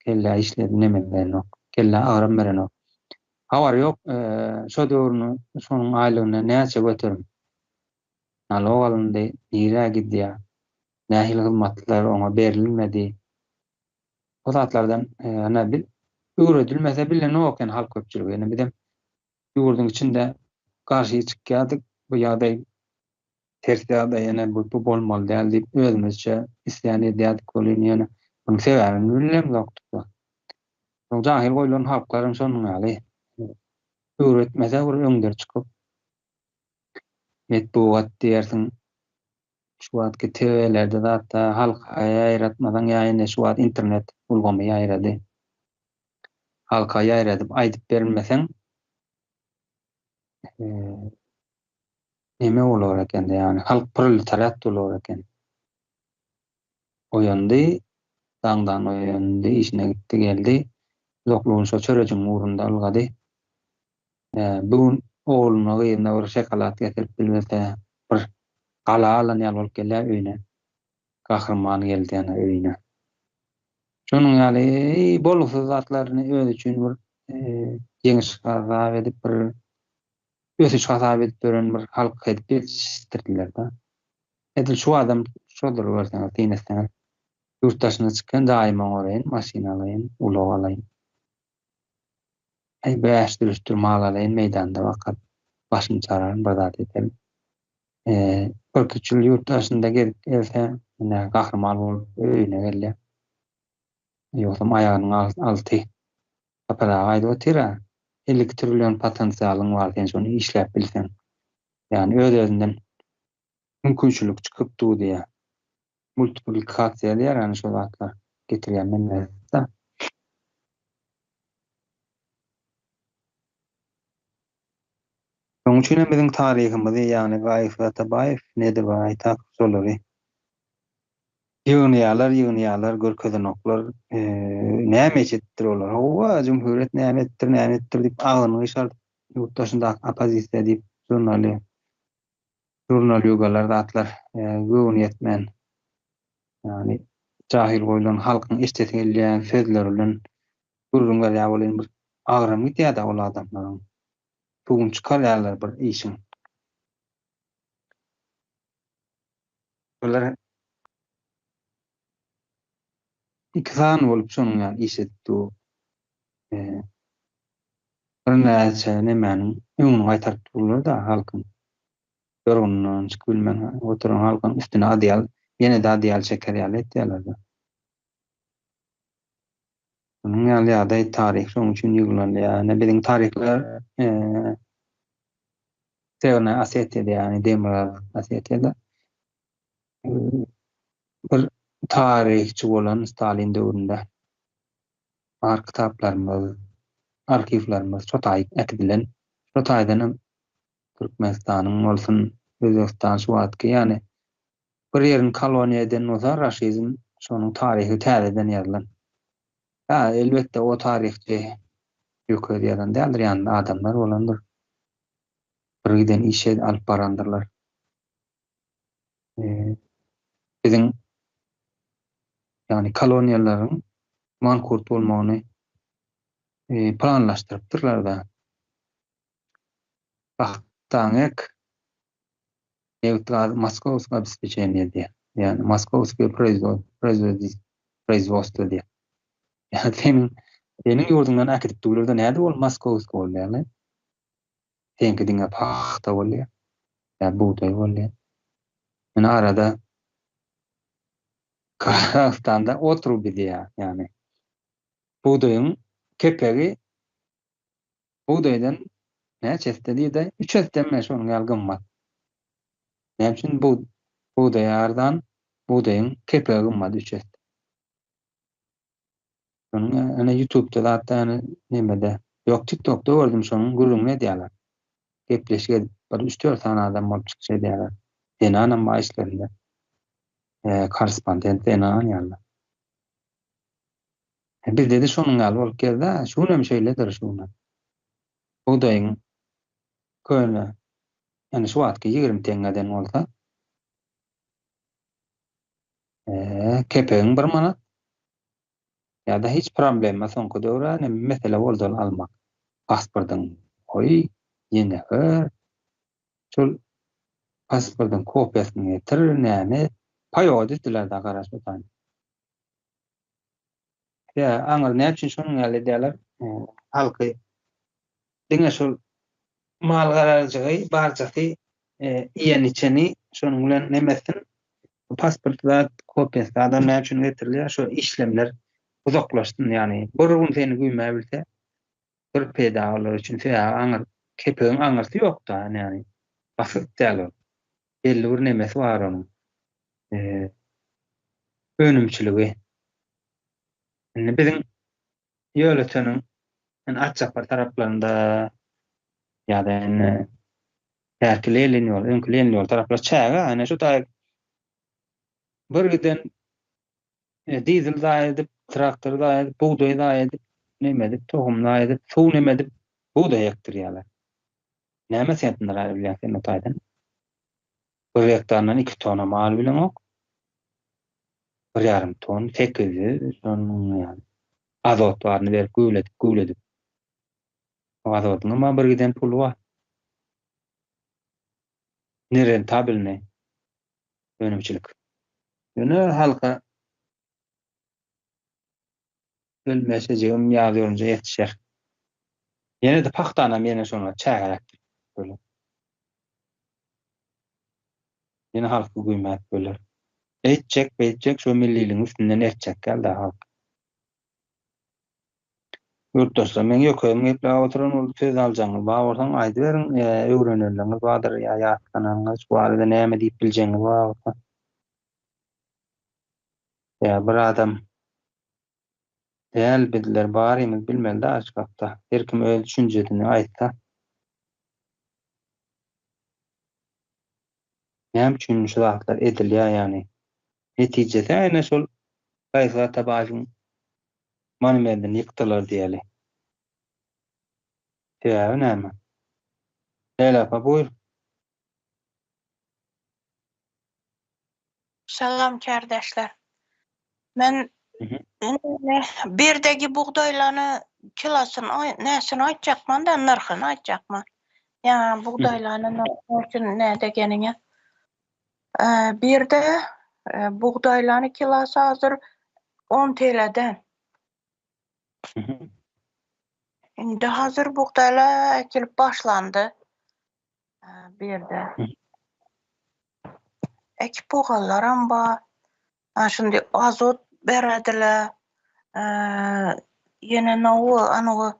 [SPEAKER 1] Kellä işledi neme berenok, kellä agram berenok. Habary ýok, şo döwrüni şonuň aýlygyna näçe göterim nalog alyndy, nirä gidýär, nähili hyzmatlar oňa berilmedi. O zatlardan ýa bil öwredilmese bilenok eken halk köpçüligi. Ýöne bizem ýurduň içinde garşy çykýardyk. Bu ýagdaý ters ýagdaý ýene bu, bu bolmaly däl diýip özümizçe isleýän edýärdik welin ýöne munuň sebäbini bilemzokdyk. Soň jahyl goýlan halklaram şonuň ýaly öwretmese bir öňde çykyp metbugat diýersiň Şu wagtky TW-lerde zatda halka ýaýratmasaň ýa indi şu wagt internet ulgamy ýaýrady. Halka ýaýradyp aýdyp berilmeseň neme bolar ekende ýagny halk proletariat bolar eken. Oýandy, daňdan oýandy, işine gitdi, geldi. Uzaklygyny şo çörejigiň ugrunda ylgady. Bu gün ogluna, gyzyna bir şokolad getirip bilmese, bir gala alan ýaly bolup gelýär öýüne. Gahryman geldi ýa öýüne. Şonuň ýaly bolgusyz zatlaryny özi üçin bir ýeňiş hasap edip, bir ösüş hasap edip ýören bir halk edip ýetişdirdiler-de. Edil şu adam şodur görseňiz, syn etseňiz. Ýurt daşyna çykýan jaýymy oňaraýyn, maşyn alaýyn, ulag alaýyn. Äý, bäşdir-üçdür mal alaýyn, meýdanda bakyp, başymy çararyn, bir zat ederin. Birküç ýyl ýurt daşynda gezip gelse, ine, gahryman bolup öýüne gelýär. Ýogsam aýagynyň alty Sapar aga aýdyp otyr-a, 52 trillion potensialyň bar, sen şony işläp bilseň. Ýagny öz-özünden mümkinçilik çykyp dur diýýär. Multiplikasiýa diýýär, ýagny şo zatlar getirýän nemesi-de. Şonuň üçin hem biziň taryhymyzy, ýagny Gaýyp Atabaýew, Nedirbaý Aýtakow şolary ýygnaýarlar, ýygnaýarlar, görkezenoklar. Näme iş edipdir olar? Hawa, jumhuriýet näme edipdir, näme edipdir diýip agzyny gyşardyp, ýurt daşyndaky oppozisiýa diýip žurnaly žurnalýugalar zatlar göwni ýetmän, ýagny jahyl goýlan halkyň eşidesi gelýän sözleri bilen gürrüň berýär welin bir agram gidýär-dä ol adamlaryň. Suwuny çykarýarlar bir işiň. Bular iki sany bolup şonuň ýaly iş edip dur. Birnäçe nemäniň öňüni gaýtaryp durlar-da halkyň. Ýorgunyndan çykyp bilmän oturan halkyň üstüne adyýal, ýene-de adyýal çeker ýaly etýärler-de. Şunuň ýaly ýagdaý taryh şonuň üçin ýygnalýar. Ýöne biziň taryhlar Sewernaýa Osetiýada, ýagny Demirgazyk Osetiýada bir taryhçy bolan Stalin döwründe bar kitaplarymyz, arhiwlerimiz şo taýy äkidilen. Şo taýdan hem Türkmenistanyň bolsun, Özbegistan şu wagtky, ýagny Bir ýerini koloniýa eden bolsa raşizm şonuň taryhy täzeden ýazylan. Hä elbetde o taryhçy ýöke özi ýazan däldir ýanynda adamlar bolandyr. Bir giden işi alyp barandyrlar. Biziň ýagny koloniýalaryň mankurt bolmagyny planlaşdyrypdyrlarda. Pagtaňy ek, nebit-gaz moskowskiý obespeçeniýe diýýär. Ýagny moskowskiý proizwodstwo diýýär. Ýagny seniň seniň ýurduňdan äkidip durlar-da nädip ol moskowskiý bolýar-la? Seňki diňe pagta bolýar, ýa bugdaý bolýar. Ýöne arada Gazagystanda otrubi diýýär, ýagny bugdaýyň kepegi Bugdaýdan näçe esse diýdi? Üç essemi şonuň ýaly gymmat. Näme üçin bu bugdaý arzan, bugdaýyň kepegi gymmat üç esse. Şonuň ýa-ni YouTube'da zatda ýa-ni nemede, ýok TikTok'da gördüm şonuň gürrüňini edýärler. Gepleşik edip bir üç-dört sany adam bolup çykyş edýärler. Zenanam bar içlerinde. Korrespondent zenan ýaly. Bizde-de şonuň ýaly bolup geldi-ä. Şu günem şeýledir şu günem. Bugdaýyň köne, ýagny şu wagtky 20 teňňeden bolsa, kepegiň bir manat ýa-da hiç problema soňky döwür-ä neme mesele boldy ol almak. Pasportyň goý, ýene ör. Şol pasportyň kopiýasyny getir, näme et. Paýod etdiler-dä garaşmasaň. Ýa aňyr näme üçin şonuň ýaly edýärler? Halky diňe şol mal garajygy barjasy iýen içeni şonuň bilen neme etsin? Pasport zat kopiýasy adam näme üçin getirilýär? Şo işlemler uzaklaşsyn ýagny bir gün seni güýmäp bilse bir peýda olar üçin sebäbi aňyr kepegiň aňyrsy ýokda ýagny basyk däl ol. Belli bir nemesi bar onuň. Önümçiligi. Indi biziň Ýöleteniň indi Atçapar taraplarynda ýa-da indi bärki Lenin ýoly, öňki Lenin ýoly taraplar çäge, ine şu taý bir giden dizel zaýa edip, traktor zaýa edip, bugdaý zaýa edip, neme edip, tohum zaýa edip, suw neme edip, bugdaý ekdirýärler. Näme sentner aýrylýar sen o taýdan? Bir gektaryndan iki tonna mal bileňok. Bir ýarym ton, 800 şonuň ýaly. Azot baryny berip güwledip, güwledip. O azotyň hem bir giden puly bar. Nerentabelnyý önümçilik. Ýöne halka Ölmesejigim ýaz görünje ýetişer. Ýene-de pagtanam ýene şoňa çägeräk böler. Ýene halky güýmäp böler. Eýtjek, beýtjek şo milliligiň üstünden ertjek däl-de halk. Ýurtdaşlar, meň ýökegim gepläp oturan boldy, söz aljagyňyz bar bolsaň aýdyberiň, öwrenenleriňiz bardyr ýa ýatlananyňyz, şu barada näme diýip biljegiňiz bar bolsa. Ýa bir adam däl bizler barymyz bilmeli-dä şu hakda. Her kim öz düşünjesini aýtsa. Näme üçin şu zatlar edilýär ýagny? Netijesi ene şol Gaýgy Atabaýewiň monumentini ýykdylar diýeli. Sebäbi näme? Leýla apa buýr.
[SPEAKER 3] Salam kärdeşler. Men birdegi bugdaýlany kilosyny näsini aýtjakman da nyrhyny aýtjakman. Ýa bugdaýlany nyrhy üçin nä degeniňe. Birde bugdaýlany kilosy hazir 10 TL-den. Indi hazir bugdaýla ekilip başlandy. Bu ýerde. Ekip boganlaram bar. Ha şindi azot berediler. Ýene nowy anowy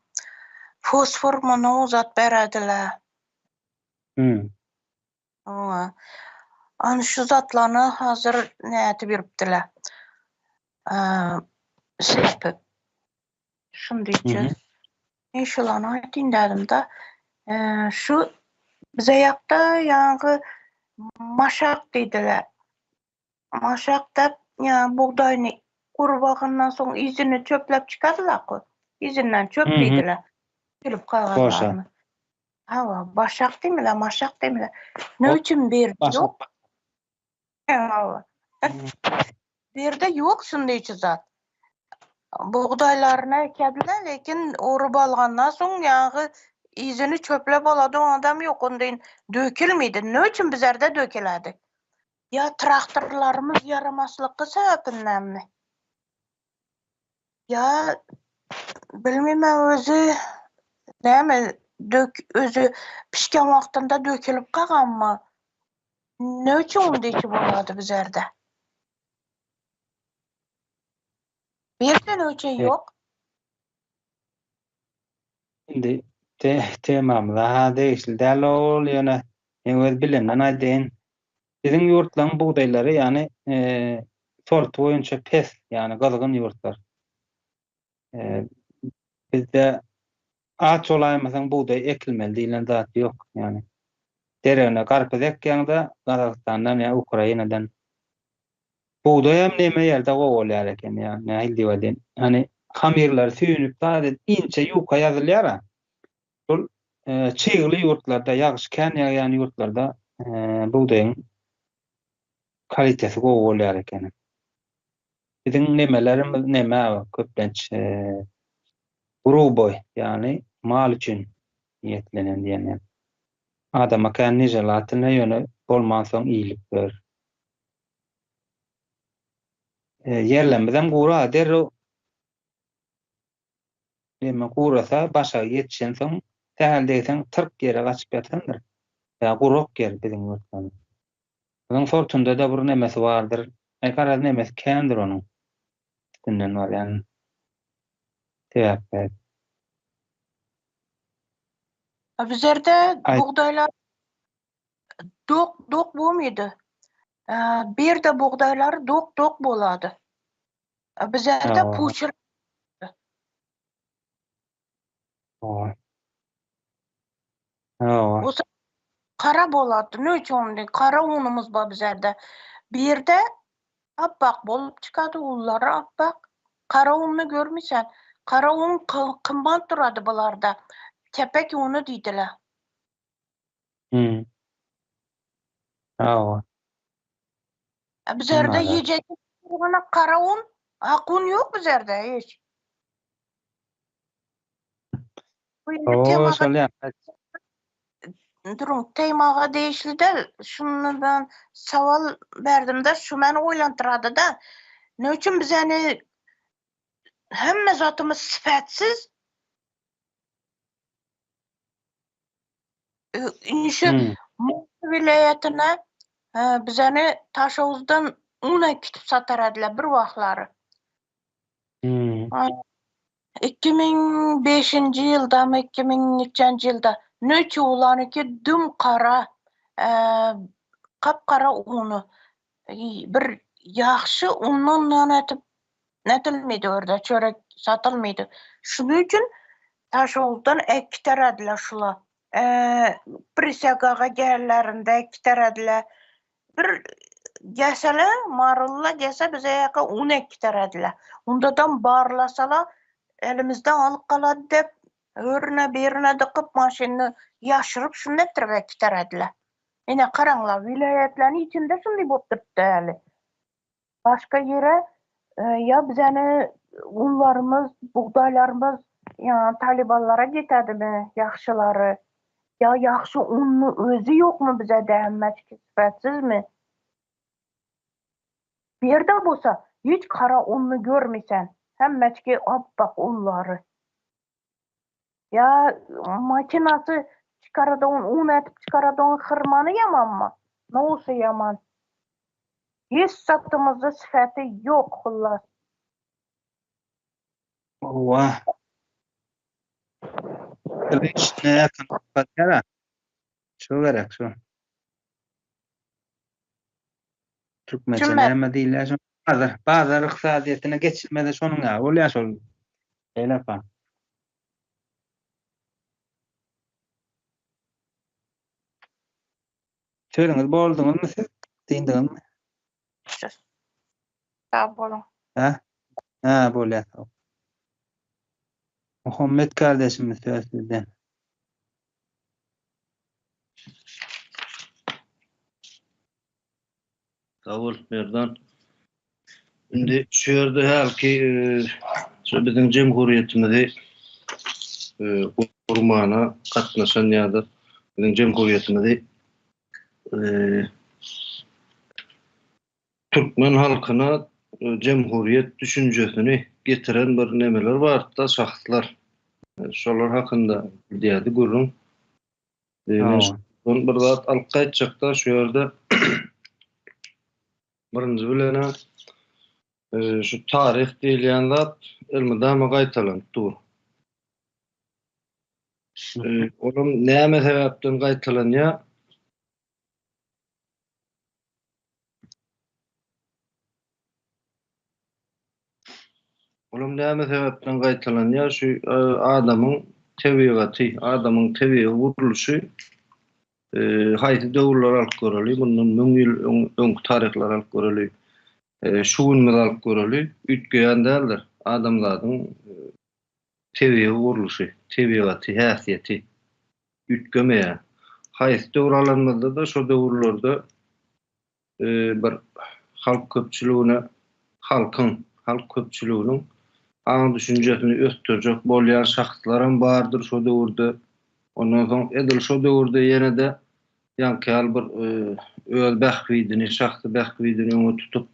[SPEAKER 3] fosfor mu zat berediler.
[SPEAKER 1] Hmm.
[SPEAKER 3] Oňa. An şu zatlaryny hazir nädip beripdiler. Sepip. Şundyça. Men şulany aýtayyn dedim-de. Şu bize ýakda ýaňky maşak diýdiler. Maşak diýip, ýa bugdaýyny gurbagyndan soň yzyny çöpläp çykardylar-ku. Yzyndan çöp diýdiler. Gelip kagyzlaryny. Hawa, başak diýmiler, maşak diýmiler. Ne üçin bir ýok? Hawa. Bu ýerde ýok şundaýçy zat. Bugdaýlaryny ekediler, lekin orup algandan soň ýagy yzyny çöplep aladyň adam ýok, ondaýyn dökülmeýdi. Näme üçin bizlerde döküledi? Ýa traktorlarymyz ýaramaslyky sebäpindenmi? Ýa bilmeýmen özi näme dök özi pişken wagtynda dökülip kaganmy? Ne üçin ondaýçy bolady bizlerde? Bu ýerde ne üçin ýok?
[SPEAKER 1] Indi te temamyza ha degişli däl ol ýöne men öz bilenden aýdaýyn. Biziň ýurtlaryň bugdaýlary ýagny sorty boýunça pes, ýagny gyzgyn ýurtlar. Bizde aç bolaýmasaň bugdaý ekilmeli diýlen zat ýok. Ýagny deregine garpyz ekýäňde Gazagystandan ýa Ukrainadan. Bugdaýam neme ýerde gowy bolýar eken ýa nähili diýip aýdaýyn. Hany hamyrlary süýnüp zat inçe ýuka ýazylýar-a. Şol çygly ýurtlarda, ýagyş kän ýagýan ýurtlarda bugdaýyň kalitesi gowy bolýar ekeni. Biziň nemelerimiz neme köplenç gruboý, ýagny mal üçin niýetlenen diýen ýaly. Adama kän neželatelno, ýöne bolmansoň iýlip ýör. Ýerlerimizem gury, derrew Neme gurasa, başagy ýetişensoň, sähel degseň tyrk ýere gaçyp ýatandyr. Ýa gurak ýer biziň ýurtlarymyz. Onuň sortunda-da bir nemesi bardyr. Aý, garaz, nemesi kändir onuň. Üstünden barýan sebäpler.
[SPEAKER 3] A bizlerde bugdaýlar dok dok bolmaýdy. Bu ýerde bugdaýlar dok dok bolady. Bizlerde puçur.
[SPEAKER 1] Hawa.
[SPEAKER 3] Kara bolady. Ne üçin onda kara unumyz bar bizlerde. Bir ýerde appak bolup çykady, unlary appak. Kara unny görmüşän. Kara un gymmat durady bularda. Kepek uny diýdiler.
[SPEAKER 1] Hmm. Hawa.
[SPEAKER 3] Bizlerde ýyjek kara un, ak un ýok bizlerde hiç.
[SPEAKER 1] Oo, şol ýa.
[SPEAKER 3] Duruň, temaga degişli däl. Şuny ben sowal berdim-de, şu meni oýlandyrady-da. Ne üçin bizeni hemme zatymyz sypatsyz? Indi şu Mary welaýatyna bizeni Taşowuzdan un äkitip satar ediler bir wagtlary. 2005-nji ýyldamy, 2003-nji ýylda nüçe ulanyky düm gara, gap-gara uny bir ýagşy undan nan etip nädilmedi orda çörek satylmady. Şunuň üçin Taşowuzdan äkiterediler şula. Prisýagaga gelenlerinde äkiterediler. Bir gelsele, Marylylar gelse bize ýaka un ekiterediler. Undadam barlasala elimizden alyp galady dep, örüne birine dykyp maşynyny ýaşyryp şunda etdirip ekiterediler. Ine garaňlar, welaýatlaryň içinde şunday bolup durupdy häli. Başga ýere ýa bizäni unlarymyz, bugdaýlarymyz ýa talybanlara getädimi ýagşylary, ýa ýagşy unny özi ýokmy bizede hemmäçki sypatsizmi? Bu ýerde bolsa hiç gara unny görmeýsen, hemmäçki appak unlary. Ýa makinasy çykaradygyň un ätip çykaradygyň hyrmany ýamanmy? Nowsy ýaman. Hiç zatymyzda sypaty ýok hullas.
[SPEAKER 1] Hawa. Şu gerek şu. Türkmençe näme diýilýär şo? Bazar, bazar ykdysadyýetine geçilmese şonuň ýaly bolýar şol. Leýla apa. Sözüňiz bolduňyzmy siz? Dyndyňyzmy?
[SPEAKER 3] Sag boluň.
[SPEAKER 1] Hä? Hä, bolýar. Muhammet kardeşimiz söz sizden.
[SPEAKER 4] Sag bol, Merdan. Indi şu ýerde hälki e, şu biziň jemhuriýetimizi e, gurmana gatnaşan ýa-da biziň jemhuriýetimizi e, türkmen halkyna jemhuriýet düşünjesini getiren bir nemeler bardy-da, şahslar. Şolar hakynda gidýärdi gürrüň. Men şondan bir zat alyp gaýtjakda şu ýerde birinji bilene şu taryh diýilýän zat elmydama gaýtalanyp dur. Olam näme sebäpden gaýtalanýar? Olam näme sebäpden gaýtalanýar? Şu e, adamyň tebigaty, adamyň tebigy gurluşy e, haýsy döwürleri alyp göreli, mundan 1000 ýyl öň, öňki taryhlary alyp göreli, e, şu günümizi alyp göreli, üýtgeýän däldir. Adamzadyň e, tebigy gurluşy, tebigaty, häsiýeti. üýtgemeýär. Haýsy döwür alanymyzda-da şo döwürlerde bir halk köpçüligine halkyň, halk köpçüliginiň aň-düşünjesini ösdürjek bolýan şahslaram bardyr şo döwürde. Ondan soň edil şo döwürde ýene-de ýaňky ýaly bir öz bähbidini, şahsy bähbidini öňe tutup,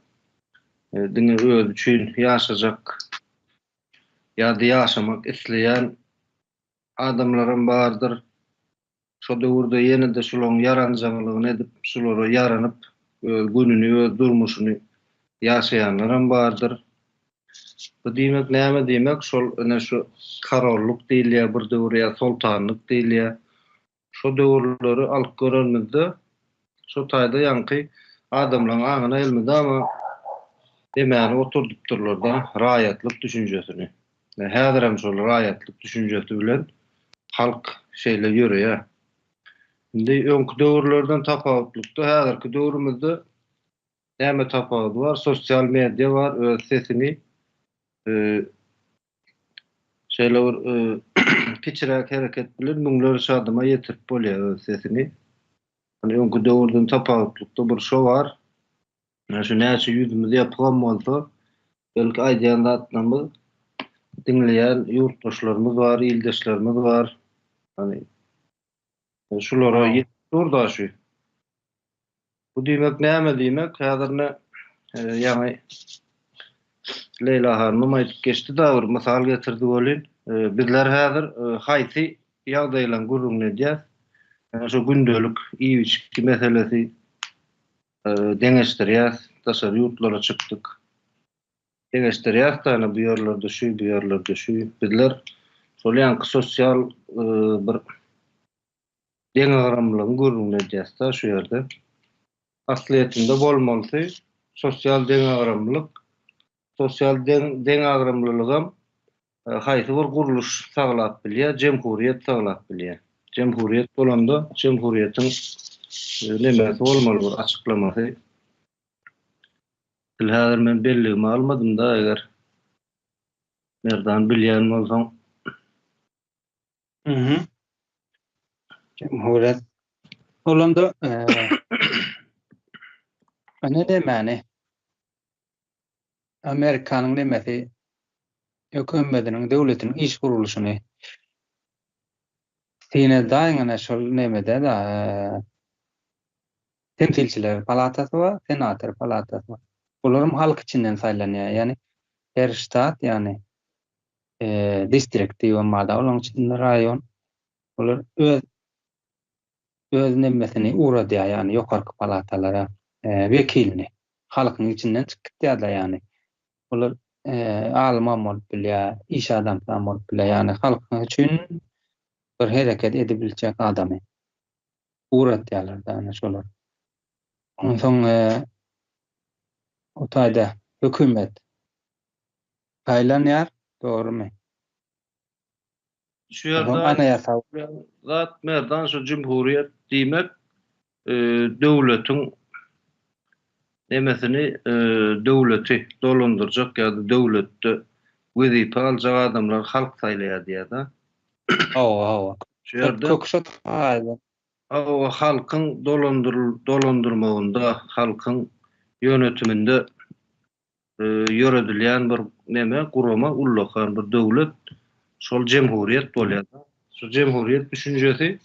[SPEAKER 4] diňe özi üçin ýaşajak ýa-da ýaşamak isleýän adamlaram bardyr. Şo döwürde ýene-de şularyň ýaranjaňlygyny edip, şulara ýaranyp, öz gününi, öz durmuşyny ýaşaýanlaram bardyr. Bu diýmek näme diýmek, şol ine şu korollyk diýilýär bir döwür ýa soltanlyk diýilýär. Şo döwürleri alyp görenimizde, şo taýda ýaňky adamlaryň aňyna elmydama demäni oturdypdyrlar-da, raýatlyk düşünjesini. Häzirem şol raýatlyk düşünjesi bilen halk şeýle ýöreýär. Indi öňki döwürlerden tapawutlykda häzirki döwrümizde näme tapawudy bar? Sosial media bar, öz sesiňi Şeýle bir kiçiräk hereket bilen müňlerçe adama ýetirip bolýar öz sesini. Hani öňki döwürden tapawutlykda bir şo bar. Ýa şu näçe ýüzümiz ýapygam bolsa, belki aýdýan zatlarymyz diňleýän ýurtdaşlarymyz bar, ildeşlerimiz bar. Hani şulara ýetip dur da şu. Bu diýmek näme diýmek? Häzir ine ýaňy Leýla hanymam aýdyp geçdi-de bir mysal getirdi welin, bizler häzir haýsy ýagdaýlaryň gürrüňini edýäs? Ýa şu gündelik iýip-içgi meselesi deňeşdirýäs, daşary ýurtlara çykdyk. Deňeşdirýäs-de ine bu ýerlerde şu, bu ýerlerde şu. Bizler şol ýaňky sosial bir Deňagramlylygyň gürrüňini edýäs-de şu ýerde. Aslyýetinde bolmalysy sosial deňagramlylyk. Sosial deňagramlylygam haýsy bir gurluş saglap bilýär? Jemhuriýet saglap bilýär. Jemhuriýet bolanda, jemhuriýetiň. nemesi bolmaly bir açyklamasy. Bil häzir men belligime almadym-da eger Merdan bilýän bolsaň.
[SPEAKER 1] Mhm. Jemhuriýet bolanda ene nemäni Amerikanyň nemesi hökümetiniň döwletiniň iş gurluşyny syn edäýiň ene şol nemede da temsilçiler palatasy bar, senator palatasy bar. Bularam halk içinden saýlanýar. Ýagny her ştat ýagny distrikt diýibem bar-da olaryň içinde raýon. Olar öz öz nemesini ugradýar, ýagny ýokarky palatalara wekilini. Halkyň içinden çykyp gitýär-de ýagny. Olar alymam bolup bilýär, iş adamsam bolup bilýär. Ýagny halkyň üçin bir hereket edibiljek adamy ugratýarlar-da ana şolar. Onsoň o taýda hökümet saýlanýar, dogrumy?
[SPEAKER 4] Şu ýerde
[SPEAKER 1] anaýasa
[SPEAKER 4] zat Merdan şu jumhuriýet diýmek döwletiň nemesini döwleti dolandyrjak ýa-da döwletde wezipe aljak adamlary halk saýlaýar diýýär-de.
[SPEAKER 1] Hawa, hawa.
[SPEAKER 4] Şu ýerde
[SPEAKER 1] Köki şo taýda.
[SPEAKER 4] Hawa, halkyň dolandyrmagynda, halkyň ýönetiminde ýöredilýän bir neme, gurama, ullakan bir döwlet, şol jemhuriýet bolýar. Şu jemhuriýet düşünjesi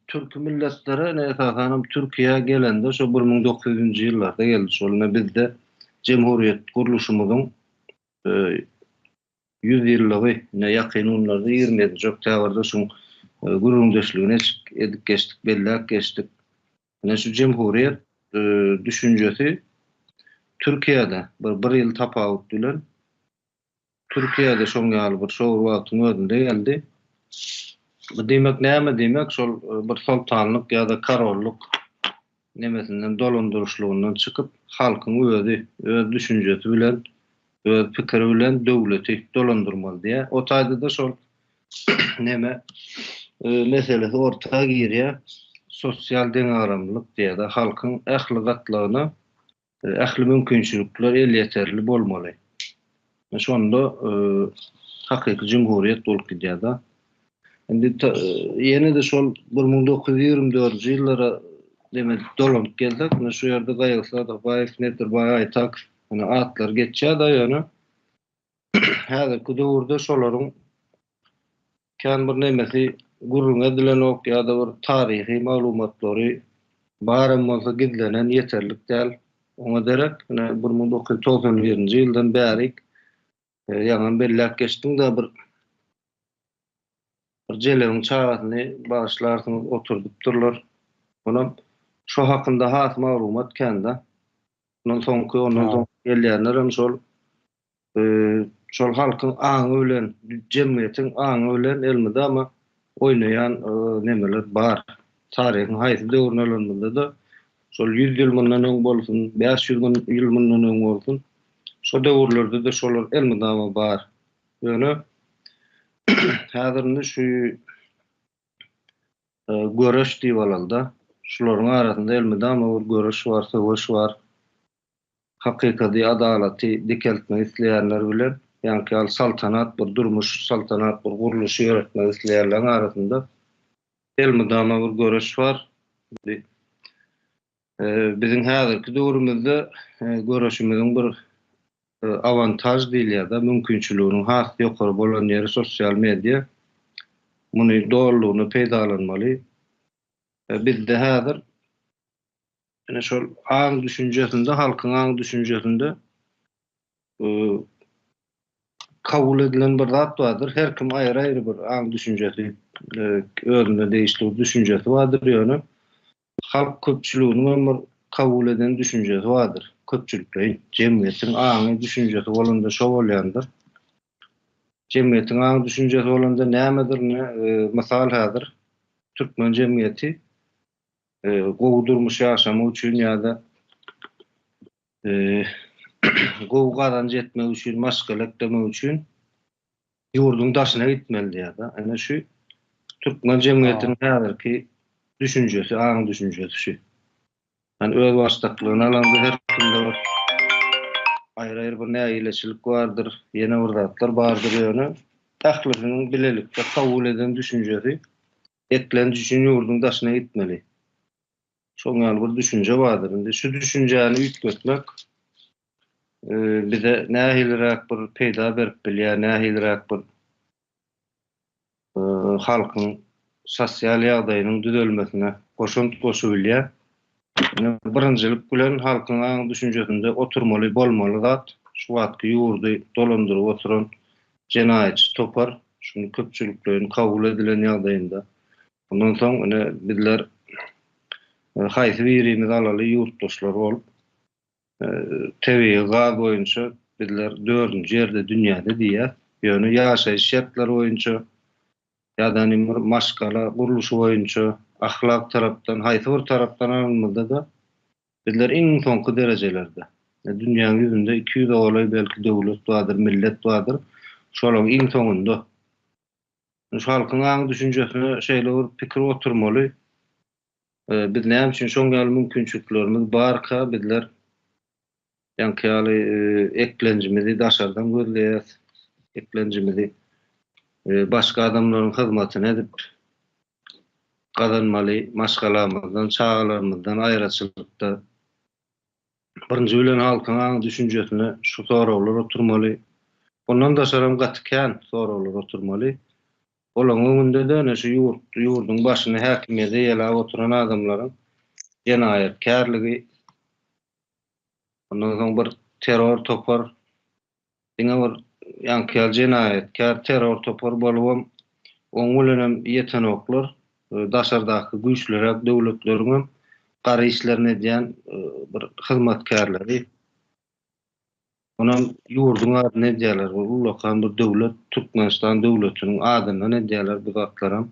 [SPEAKER 4] türki milletlere, ine esasanam Türkiýä gelende şo 1900-nji ýyllarda geldi. Şol ine bizde jemhuriýet gurluşymyzyň ýüzýyllygy, ine ýakyn günlerde 27-nji oktýabrda şuň gürrüňdeşligini edip geçdik, belläp geçdik. Ine şu jemhuriýet düşünjesi Türkiýede bir bir ýyl tapawut bilen Türkiýede şoň ýaly bir şo bir wagtyň özünde geldi. Bu diýmek näme diýmek şol bir soltanlyk ýa-da korollyk nemesinden dolandyryşlygyndan çykyp halkyň özi öz düşünjesi bilen öz pikiri bilen döwleti dolandyrmaly diýýär. O taýda-da şol neme meselesi orta girýär. Sosial deňagramlylyk diýýär-de, halkyň ähli gatlagyna ähli mümkinçilikler elýeterli bolmaly. Şonda hakyky jumhuriýet bolup gidýär-de. Indi ýene-de şol 1924-nji ýyllara demek dolanyp gelsek, ine şu ýerde Gaýgy Sadykbaýew, Nedirbaý Aýtakow ine atlary geçýär-de ýöne häzirki döwürde şolaryň kän bir nemesi gürrüň edilenok ýa-da bir taryhy maglumatlary baram bolsa gizlenen ýeterlik däl. Oňa derek ine 1991-nji ýyldan bärik ýaňam belläp geçdiň-de bir bir jelebiň çagasyny bagyşlarsyňyz oturdypdyrlar. Onam şo hakynda has maglumat kän-de. Ondan soňky, ondan soň gelýänlerem şol şol halkyň aňy bilen, jemgyýetiň aňy bilen elmydama oýnaýan nemeler bar. Taryhyň haýsy döwrüni alanymyzda-da, şol ýüz ýyl mundan öň bolsun, 500 ýyl mundan öň bolsun, şo döwürlerde-de şolar elmydama bar. Ýöne häzir indi şu göreş diýip alaly-da, şularyň arasynda elmydama bir göreş bar, söweş bar. Hakykady, adalaty dikeltmek isleýänler bilen, ýaňky ýaly saltanat bir durmuş, saltanat bir gurluşy ýöretmek isleýänleriň arasynda elmydama bir göreş bar. Indi biziň häzirki döwrümizde göreşimiziň bir awantaž diýilýär-de, mümkinçiliginiň has ýokary bolan ýeri sosial media. Muny dolulygyna peýdalanmaly. Bizde häzir ine şol aň düşünjesinde, halkyň aň düşünjesinde kabul edilen bir zat bardyr. Her kim aýry-aýry bir aň düşünjesi, özüne degişli bir düşünjesi bardyr, ýöne halk köpçüliginiň hem bir kabul eden düşünjesi bardyr. Köpçülikleýin jemgyýetiň aňy düşünjesi bolanda şo bolýandyr. Jemgyýetiň aňy düşünjesi bolanda nämedir ine, mysal häzir türkmen jemgyýeti gowy durmuş ýaşamak üçin ýa-da gowy gazanç etmek üçin, maşgala eklemek üçin ýurduň daşyna gitmeli diýýär-de. Ine şu türkmen jemgyýetiniň häzirki. düşünjesi, aň düşünjesi şu. Ýani özbaşdaklygyny alanda her kimde bir aýry-aýry bir nägileçilik bardyr, ýene bir zatlar bardyr ýöne ählisiniň bilelikde kabul eden düşünjesi eklenç üçin ýurduň daşyna gitmeli. Şoň ýaly bir düşünje bardyr. Indi şu düşünjäni üýtgetmek bize nähiliräk bir peýda berip bilýär, nähiliräk bir halkyň sosial ýagdaýynyň düzelmesine goşant goşubilýär. Ine, birinjilik bilen halkyň aň-düşünjesinde oturmaly, bolmaly zat, şu wagtky ýurdy dolandyryp oturan jenaýatçy topar şuny köpçülikleýin kabul edilen ýagdaýynda, ondan soň ine bizler haýsy birimiz alaly ýurtdaşlar bolup, Tebigy gaz boýunça bizler dördünji ýerde dünýäde diýýäs. Ýöne ýaşaýyş şertleri boýunça ýa-da indi bir maşgala gurluşy boýunça, ahlak tarapdan, haýsy bir tarapdan alanymyzda-da bizler iň soňky derejelerde. Dünýäň ýüzünde 200-e golaý belki döwlet bardyr, millet bardyr. Şolaryň iň soňunda. Şu halkyň aň-düşünjesine şeýle bir pikir oturmaly. Biz näme üçin şoň ýaly mümkinçiliklerimiz barka bizler ýaňky ýaly eklenjimizi daşardan gözleýäs, eklenjimizi başga adamlaryň hyzmatyny edip gazanmaly, maşgalamyzdan, çagalarymyzdan aýraçylykda. Birinji bilen halkyň aň düşünjesine şu soraglar oturmaly. Ondan daşaram gaty kän soraglar oturmaly. Olaň öňünde-de ine şu ýurt, ýurduň başyny häkimiýete eýeläp oturan adamlaryň jenaýatkärligi, ondan soň bir terror topar, diňe bir ýaňky ýaly jenaýatkär terror topar bolubam oň bilenem ýetenoklar, daşardaky güýçliräk döwletleriňem gara işlerini edýän bir hyzmatkärleri. Onam ýurduň adyna edýärler. Bu ullakan bir döwlet, Türkmenistan döwletiniň adyndan edýärler bu zatlaram.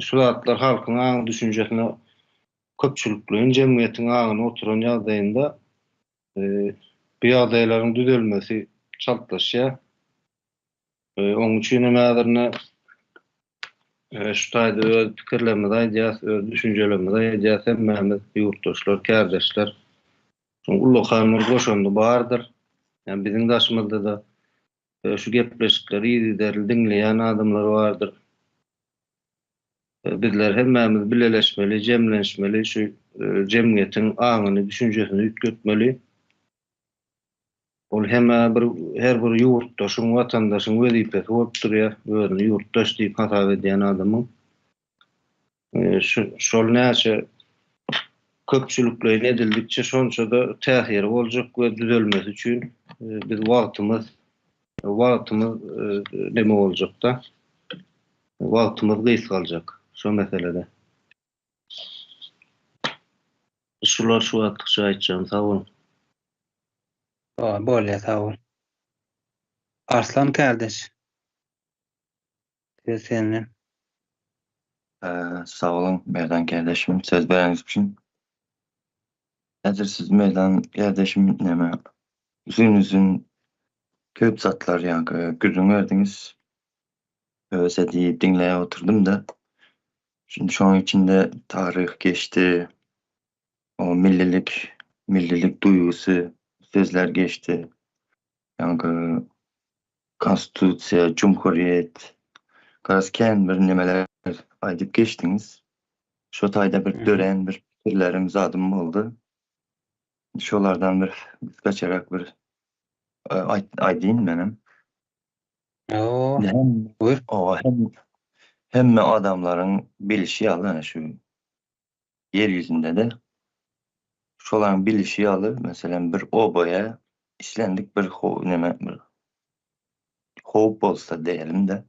[SPEAKER 4] Şu zatlar halkyň aň düşünjesine köpçülikleýin jemgyýetiň aňyna oturan ýagdaýynda bu ýagdaýlaryň düzelmesi çaltlaşýar. Onuň üçin hem häzirine şu taýda öz pikirlerimizi aýdýas, öz düşünjelerimizi aýdýas hemmämiz ýurtdaşlar, kärdeşler. Şoň ullakan bir goşandy bardyr. Ýani biziň daşymyzda-da şu gepleşikleri yzygiderli diňleýän adamlar bardyr. Bizler hemmämiz bileleşmeli, jemlenişmeli, şu jemgyýetiň aňyny, düşünjesini üýtgetmeli. Ol hem-ä bir her bir ýurtdaşyň, watandaşyň wezipesi bolup durýar, özüni ýurtdaş diýip hasap edýän adamyň. Şu şol näçe köpçülikleýin edildikçe şonça-da täsiri boljak we düzelmesi üçin biz wagtymyz wagtymyz neme boljakda, wagtymyz gysgaljak şo meselede. Şular şu wagtlykça aýtjagym sag boluň.
[SPEAKER 1] Bolýa sag bol. Arslan kardeş. Söz sende.
[SPEAKER 5] Sag boluň Merdan kardeşim söz bereniňiz üçin. Häzir siz Merdan kardeşim näme uzyn uzyn köp zatlar ýaňky gürrüň berdiňiz. Höwes edip diňläp oturdym-da. Şimdi şoň içinde taryh geçdi. O millilik, millilik duýgusy sözler geçdi. Ýaňky konstitusiýa, cumhuriyet, garaz kän bir nemeler aýdyp geçdiňiz. Şo taýda bir dörän bir pikirlerim zadym boldy. Şolardan bir gysgaçarak bir aýdýyn menem.
[SPEAKER 1] Oo,
[SPEAKER 5] Hem,
[SPEAKER 1] buyur.
[SPEAKER 5] o, hem, hemme adamlaryň bilişi ýaly ana şu ýer ýüzünde-de şolaryň bilişi ýaly, meselem bir obaya islendik bir ho neme bir howp bolsa diýelim-de,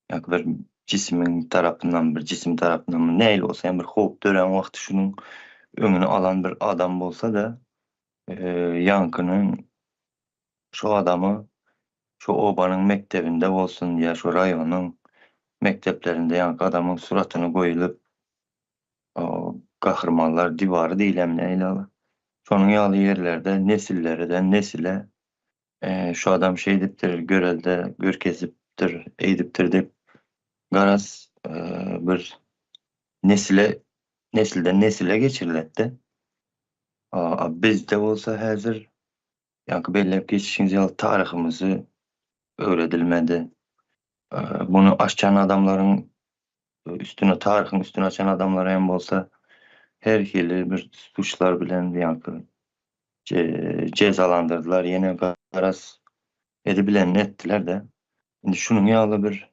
[SPEAKER 5] ýa bir jisimiň tarapyndan bir jisim tarapyndan nähili bolsa hem bir howp dörän wagty şunuň öňüni alan bir adam bolsa-da, ýaňkynyň Şu adamy şu obanyň mekdebinde bolsun ýa şu raýonyň mekdeplerinde ýaňky adamyň suratyny goýulyp, gahrymanlar diwary diýilýärmi nähili ýaly, şonuň ýaly ýerlerde nesillerden nesile şu adam şeýdipdir, görelde görkezipdir, eýdipdir diýip garaz bir. nesile nesilden nesile geçiriletdi. A bizde bolsa häzir ýaňky belläp geçişiňiz ýaly taryhymyzy öwredilmedi. Muny açan adamlaryň üstüne taryhyň üstüni açan adamlar hem bolsa her hili bir suçlar bilen ýaňky jezalandyrdylar. Ýene garaz edibilenini etdiler-de. Indi şunuň ýaly bir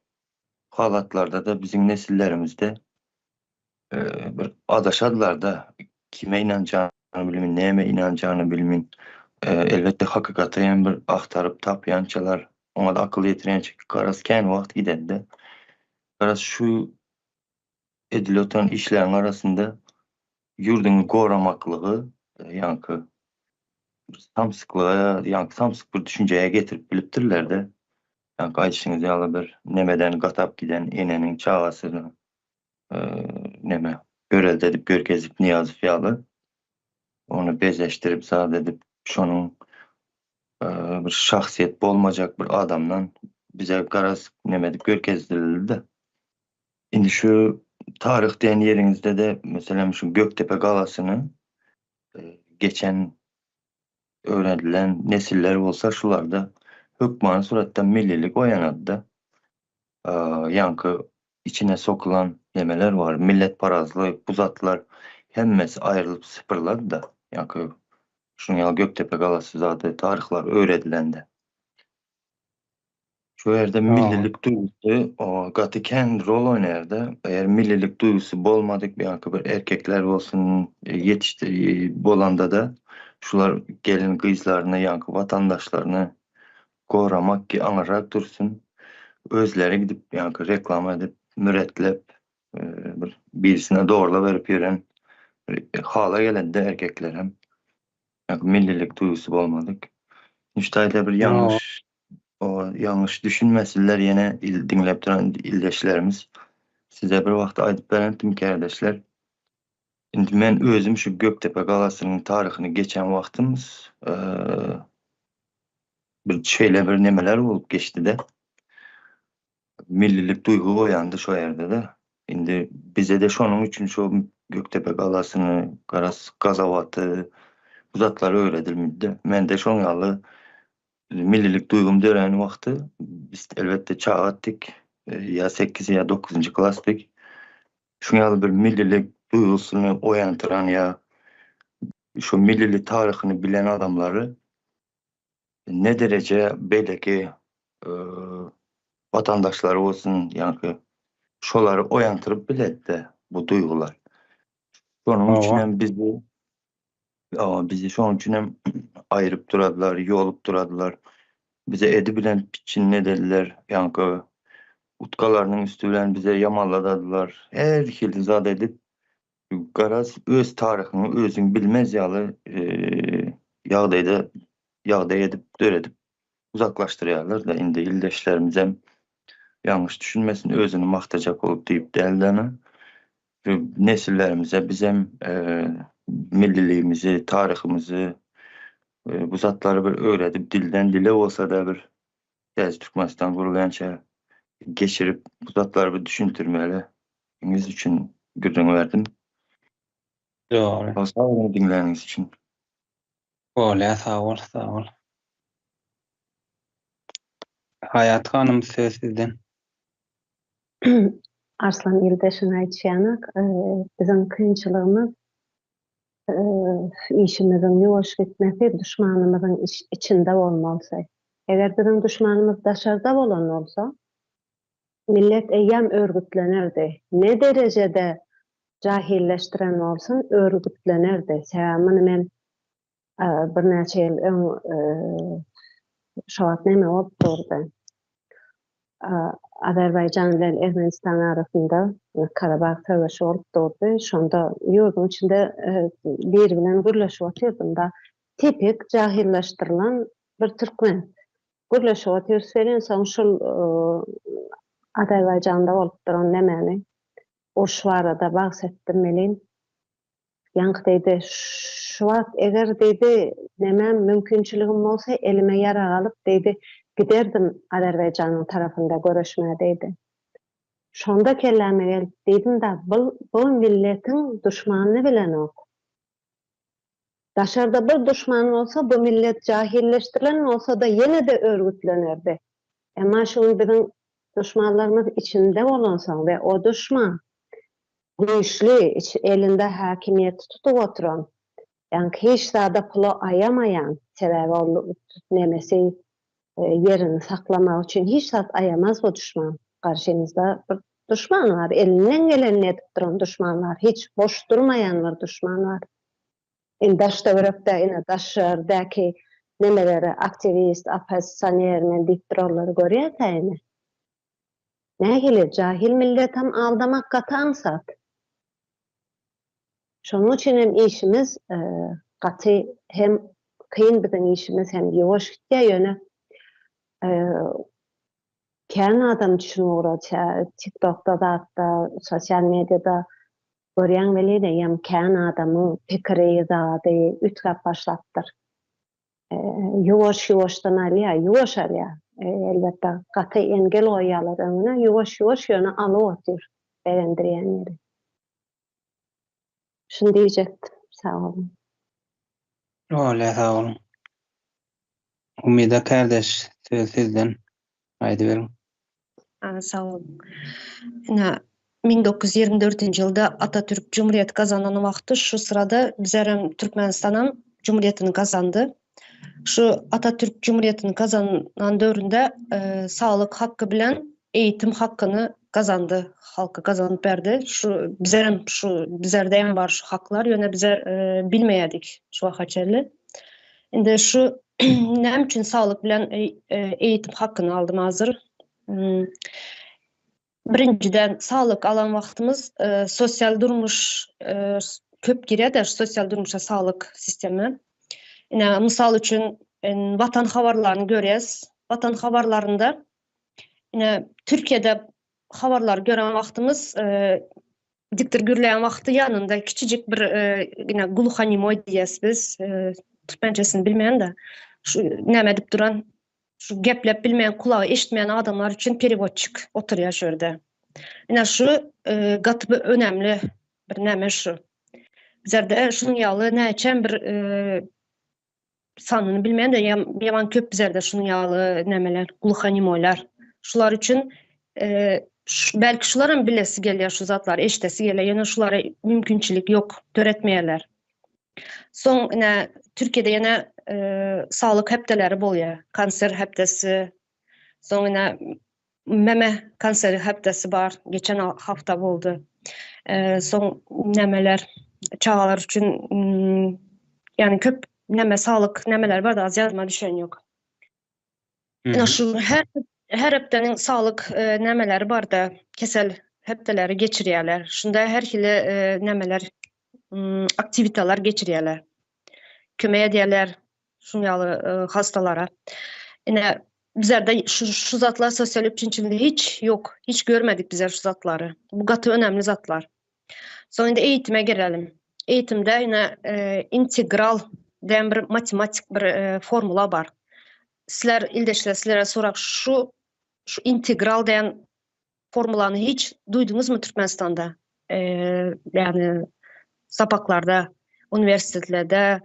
[SPEAKER 5] halatlarda-da biziň nesillerimizde bir adaşadylar-da, kime ynanjagyny bilmin, näme ynanjagyny bilmin. Elbetde hakykaty hem bir agtaryp tapýançalar, oňa-da akyl ýetirýänçä garaz kän wagt gidende. Garaz şu edilip oturan işleriň arasynda ýurduňy goramaklygy ýaňky samsyklyga, ýaňky samsyk bir düşünjäge getirip bilipdirler-de. Ýaňky aýdyşyňyz ýaly bir nemeden gatap giden eneniň çagasyny neme görelde edip görkezip Nyýazow ýaly ony bezeşdirip zat edip şonuň bir şahsyýet bolmajak bir adamdan bize garaz neme edip görkezdildi-de. Indi şu taryh diýen ýeriňizde-de meselem şu Gökdepe galasyny geçen öwredilen nesiller bolsa şularda hökmany suratda millilik oýanady-da. Ýaňky içine sokulan nemeler bar, milletparazlyk, bu zatlar hemmesi aýrylyp sypyrylady-da. Ýaňky şunuň ýaly Gökdepe galasy zady taryhlar öwredilende. Şu ýerde millilik duýgusy gaty kän rol oýnaýar-da. Eger millilik duýgusy bolmadyk ýa-da bir erkekler bolsun ýetişdi bolanda-da şular gelin gyzlaryny ýa-da watandaşlaryny goramak ki aňyrrak dursun özleri gidip ýa-da reklama edip müretlep bir birisine dorla berip ýören bir hala gelende erkekler hem ýa-da millilik duýgusy bolmadyk. Nüştaýda bir ýalňyş O ýalňyş düşünmesinler ýene il diňläp duran ildeşlerimiz. Size bir wagt aýdyp berendim kärdeşler. Indi men özüm şu Gökdepe galasynyň taryhyny geçen wagtymyz bir şeýle bir nemeler bolup geçdi-de. Millilik duýgy oýandy şo ýerde-de. Indi bize-de şonuň üçin şo Gökdepe galasyny, garaz Gazawaty bu zatlar öwredilmedi-de. Mende şoň ýaly Millilik duýgym dörän wagty biz elbetde çagatdyk, ýa sekiz ýa dokuzynjy klasdyk. Şuň ýaly bir millilik duýgusyny oýandyran ýa şu millilik taryhyny bilen adamlary ne dereje beýleki watandaşlary bolsun, ýaňky şolary oýandyryp biledi bu duýgular. Şonuň üçin hem biz bu Bizi şonuň üçin hem aýryp duradylar, ýolup duradylar. Bize edi bilen piçin edediler. Ýaňky utkalarynyň üsti bilen bize ýamanladadylar. Her hili zat edip, garaz öz taryhyňy özüň bilmez ýaly ýagdaýda ýagdaý edip döredip uzaklaşdyrýarlar-da. Indi ildeşlerimizem ýalňyş düşünmesin, özüni magtajak bolup diýip däl-de, nesillerimize bizem milliligimizi, taryhymyzy bu zatlary bir öwredip, dilden dile bolsa-da bir täze Türkmenistan gurulýança geçirip bu zatlary bir düşündirmeli. Siziň üçin gürrüň berdim.
[SPEAKER 1] Dogry.
[SPEAKER 5] Sag boluň diňläniňiz üçin.
[SPEAKER 1] Bolýa sag bol, sag bol. Haýat hanym söz sizden.
[SPEAKER 2] Arslan ildeşiň aýdyşy biziň kynçylygymyz işimiziň ýuwaş gitmesi duşmanymyzyň içinde bolmalysy. Eger biziň duşmanymyz daşarda bolan bolsa, millet eýýäm örgütlenerdi. Ne derejede jahilleşdiren bolsun, örgütlenerdi. Sebäbi muny men birnäçe ýyl öň şo wagt näme bolup durdy? Azerbaýjan bilen Ermenistan arasynda Karabag söweşi bolup durdy. Şonda ýurduň içinde biri bilen gürleşip otyrdym-da, tipik jahyllaşdyrylan bir türkmen. Gürleşip otyrys welin, soň şul Azerbaýjanda bolup duran nämäni, uruş barada bahs etdim welin, Ýaňky diýdi, şu wagt eger diýdi, nemem mümkinçiligim bolsa elime ýarag alyp diýdi, giderdim Azerbaýjanyň tarapynda göreşmä diýdi. Şonda kelläme gelip diýdim-dä, bu bu milletiň duşmanyny bilenok. Daşarda bir duşman bolsa, bu millet jahilleşdirilen bolsa-da ýene-de örgütlenerdi. Emma şu gün biziň duşmanlarymyz içinde bolansoň we o duşman güýçli, elinde häkimiýeti tutup oturan, ýaňky hiç zada pula aýamaýan, sebäbi ol nemesi ýerini saklamak üçin hiç zat aýamaz bu duşman. Garşymyzda bir duşman bar, elinden gelenini edip duran duşman bar, hiç boş durmaýan bir duşman bar. Indi daş-töwerekde ine daşardäki nemeleri aktiwist, oppozisioner men diýip duranlary görýäs-ä ine. Nähili jahil milletem aldamak gaty aňsat. Şonuň üçin hem işimiz gaty hem kyn biziň işimiz hem ýuwaş gitýär ýöne kän adam düşünip ugradýar tiktokda zatda sosial mediada görýäň welin eýýäm kän adamyň pikiri zady üýtgäp başlapdyr. Ýuwaş ýuwaşdan alýar ýuwaş alýar elbetde gaty engel goýýarlar öňüne ýuwaş ýuwaş ýöne alyp otyr begendirýän ýeri. Şuny diýjekdim. Sag boluň.
[SPEAKER 1] Bolýa sag boluň. Umyda kardeş söz sizden. Aýdyberiň.
[SPEAKER 6] Sag boluň. Ine 1924-nji ýylda Atatürk Cumhuriyet gazanan wagty şu syrada bizerem Türkmenistanam Cumhuriyetini gazandy. Şu Atatürk Cumhuriyetini gazanan döwründe saglyk haky bilen eğitim hakyny gazandy, halka gazanyp berdi. Şu bizerem şu bizerde hem bar şu haklar, ýöne bize bilmeýärdik şu waka çenli. Indi şu näme üçin saglyk bilen eğitim hakyny aldym hazır. Birinjiden saglyk alan wagtymyz sosial durmuş köp girýär-de sosial durmuşa saglyk sistemi. Ine mysal üçin watan habarlaryny görýäs. Watan habarlarynda ine Türkiýede habarlary gören wagtymyz diktor gürleýän wagty ýanynda kiçijik bir ine gluhonemoý diýýäs biz. Türkmençesini bilmeýän-de. Şu näme edip duran şu geplep bilmeýän, kulagy eşitmeýän adamlar üçin perewodçik oturýar şu ýerde. Ine şu gaty bir önemli bir näme şu. Bizlerde şunuň ýaly näçe bir sanyny bilmeýän de ýaman köp bizlerde şunuň ýaly nämeler, gluhonemoýlar. Şular üçin belki şular hem bilesi gelýär şu zatlary, eşidesi gelýär. Ýöne şulara mümkinçilik ýok, döretmeýärler. Soň ine Türkiýede ýene saglyk hepdeleri bolýar. Kanser hepdesi, soň ine meme kanseri hepdesi bar. Geçen hafta boldy. Soň nämeler çagalar üçin ýani köp näme saglyk nämeler bar da az ýadyma düşen ýok. Ine şu her her hepdeniň saglyk nämeleri bar-da, kesel hepdeleri geçirýärler. Şunda her hili nämeler aktiwitalar geçirýärler. Kömek edýärler şuň ýaly hastalara. Ine bizlerde şu şu zatlar sosial üpjünçiliginde hiç ýok. Hiç görmedik bizler şu zatlary. Bu gaty önemli zatlar. Soň indi eğitime girelim. Eğitimde ine integral diýen bir matematik bir formula bar. Sizler ildeşler sizlere sorak şu şu integral diýen formulany hiç duýduňyzmy Türkmenistanda? Eee ýagny sapaklarda, uniwersitetlerde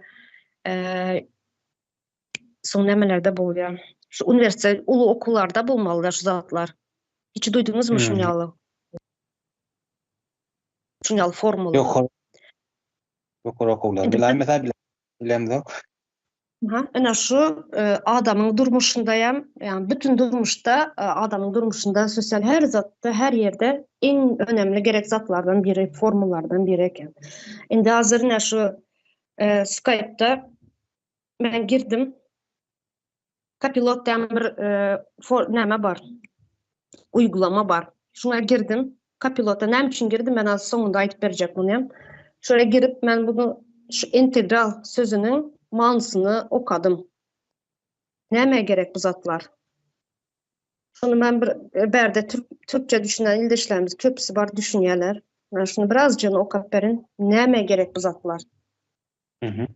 [SPEAKER 6] eee soň nämelerde bolýar? Şu uniwersitet uly okuwlarda bolmalyda şu zatlar. Hiç duýduňyzmy şuny ýaly? Şuny ýaly formula.
[SPEAKER 1] Ýokary ýokary okuwlar. Bilen mesela bilemzok.
[SPEAKER 6] Aha, ine şu adamyň durmuşynda hem, ýagny bütün durmuşda, adamyň durmuşynda sosial her zatda, her ýerde iň önemli gerek zatlardan biri, formullardan biri eken. Indi hazir ine şu Skype-da men girdim. Kopilot diýen bir näme bar? Uygulama bar. Şuňa girdim. Kopilota näme üçin girdim? Men az soňunda aýdyp berjek muny hem. Şoňa girip men bunu şu integral sözüniň manysyny okadym. Nämä gerek bu zatlar? Şony men bir bärde türk türkçe düşünen ildeşlerimiz köpüsi bar düşünýärler. Men şuny birazjygyny okap berin. Nämä gerek bu zatlar?
[SPEAKER 1] Mhm.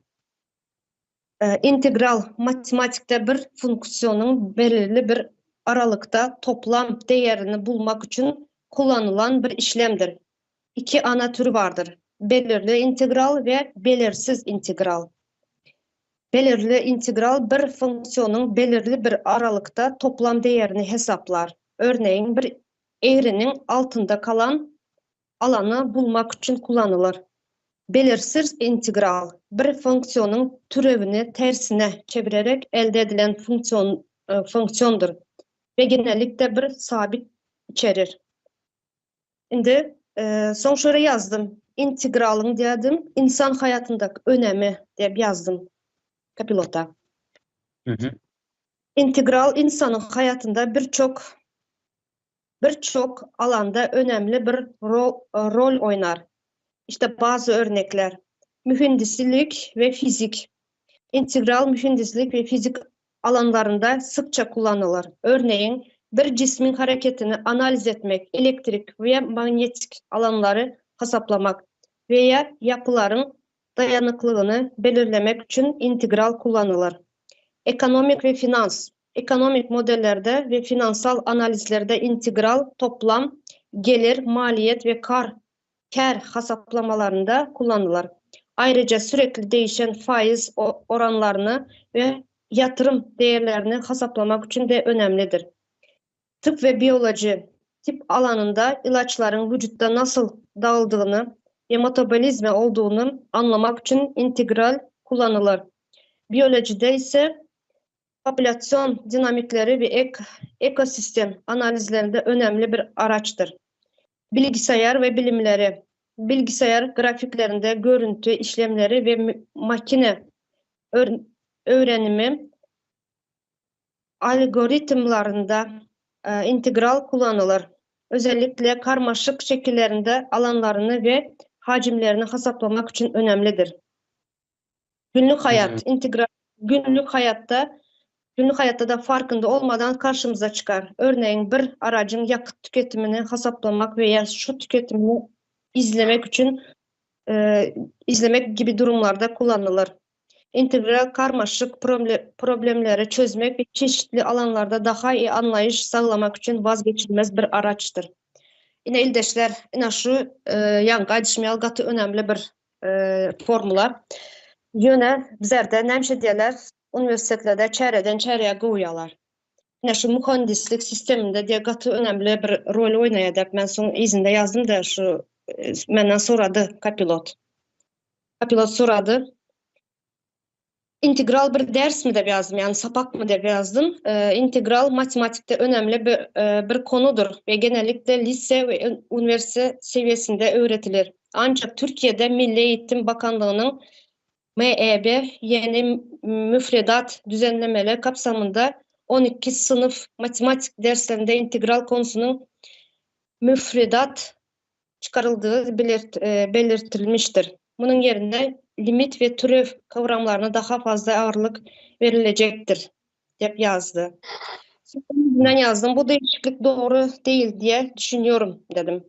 [SPEAKER 6] Integral matematikde bir funksiýonyň belirli bir aralykda toplam değerini bulmak üçin. kullanılan bir işlemdir. İki ana türü bardyr, belirli integral we belirsiz integral. Belirli integral bir funksiýonyň belirli bir aralykda toplam değerini hesaplar. Örneğin bir egriniň altynda kalan alany bulmak üçin kullanylır. Belirsiz integral bir funksiýonyň türewini tersine çevirerek elde edilen funksiyon funksiyondur we genellikle bir sabit içerir. Indi soň şöyle ýazdym. Integralyň diýdim, insan hayatyndaky önemi diýip ýazdym kopilota. Integral insanyň hayatynda birçok birçok alanda önemli bir rol, rol oynar. İşte bazı örnekler. Mühendislik ve fizik. Integral mühendislik ve fizik alanlarında sıkça kullanılır. Örneğin bir cismin hareketini analiz etmek, elektrik veya manyetik alanları hesaplamak veya yapıların dayanıklılığını belirlemek için integral kullanılır. Ekonomik ve finans. Ekonomik modellerde ve finansal analizlerde integral toplam gelir, maliyet ve kar kar hesaplamalarında kullanılır. Ayrıca sürekli değişen faiz oranlarını ve yatırım değerlerini hesaplamak için de önemlidir. Tıp ve biyoloji tıp alanında ilaçların vücutta nasıl dağıldığını ve metabolizma olduğunu anlamak için integral kullanılır. Biyolojide ise popülasyon dinamikleri ve ek, ekosistem analizlerinde önemli bir araçtır. Bilgisayar ve bilimleri bilgisayar grafiklerinde görüntü işlemleri ve makine öğrenimi algoritmlarında integral kullanılır. Özellikle karmaşık şekillerinde alanlarını ve hacimlerini hesaplamak için önemlidir. Günlük hayat, integral günlük hayatta günlük hayatta da farkında olmadan karşımıza çıkar. Örneğin bir aracın yakıt tüketimini hesaplamak veya şu tüketimini izlemek için izlemek gibi durumlarda kullanılır. İntegral karmaşık problemleri çözmek ve çeşitli alanlarda daha iyi anlayış sağlamak için vazgeçilmez bir araçtır. Ine ildeşler, ine şu ýaňky aýdyşym ýaly gaty önemli bir formula. Ýöne bizlerde näme diýerler, uniwersitetlerde çäreden çäreye goýýarlar. Ine şu mühendislik sisteminde diýe gaty önemli bir rol oýnaýar diýip men soň izinde ýazdym da şu menden sorady kopilot. Kopilot sorady. İntegral bir ders mi diýip ýazdym, ýagny sapak mı diýip ýazdym. İntegral matematikde önemli bir, bir konudur ve genellikle lise ve üniversite seviyesinde öğretilir. Ancak Türkiye'de Milli Eğitim Bakanlığı'nın MEB yeni müfredat düzenlemeleri kapsamında 12 sınıf matematik derslerinde integral konusunun müfredat çıkarıldığı belirtilmiştir. Bunun yerine limit ve türev kavramlarına daha fazla ağırlık verilecektir diýip ýazdy. Ben yazdım. Bu değişiklik doğru değil diye düşünüyorum dedim.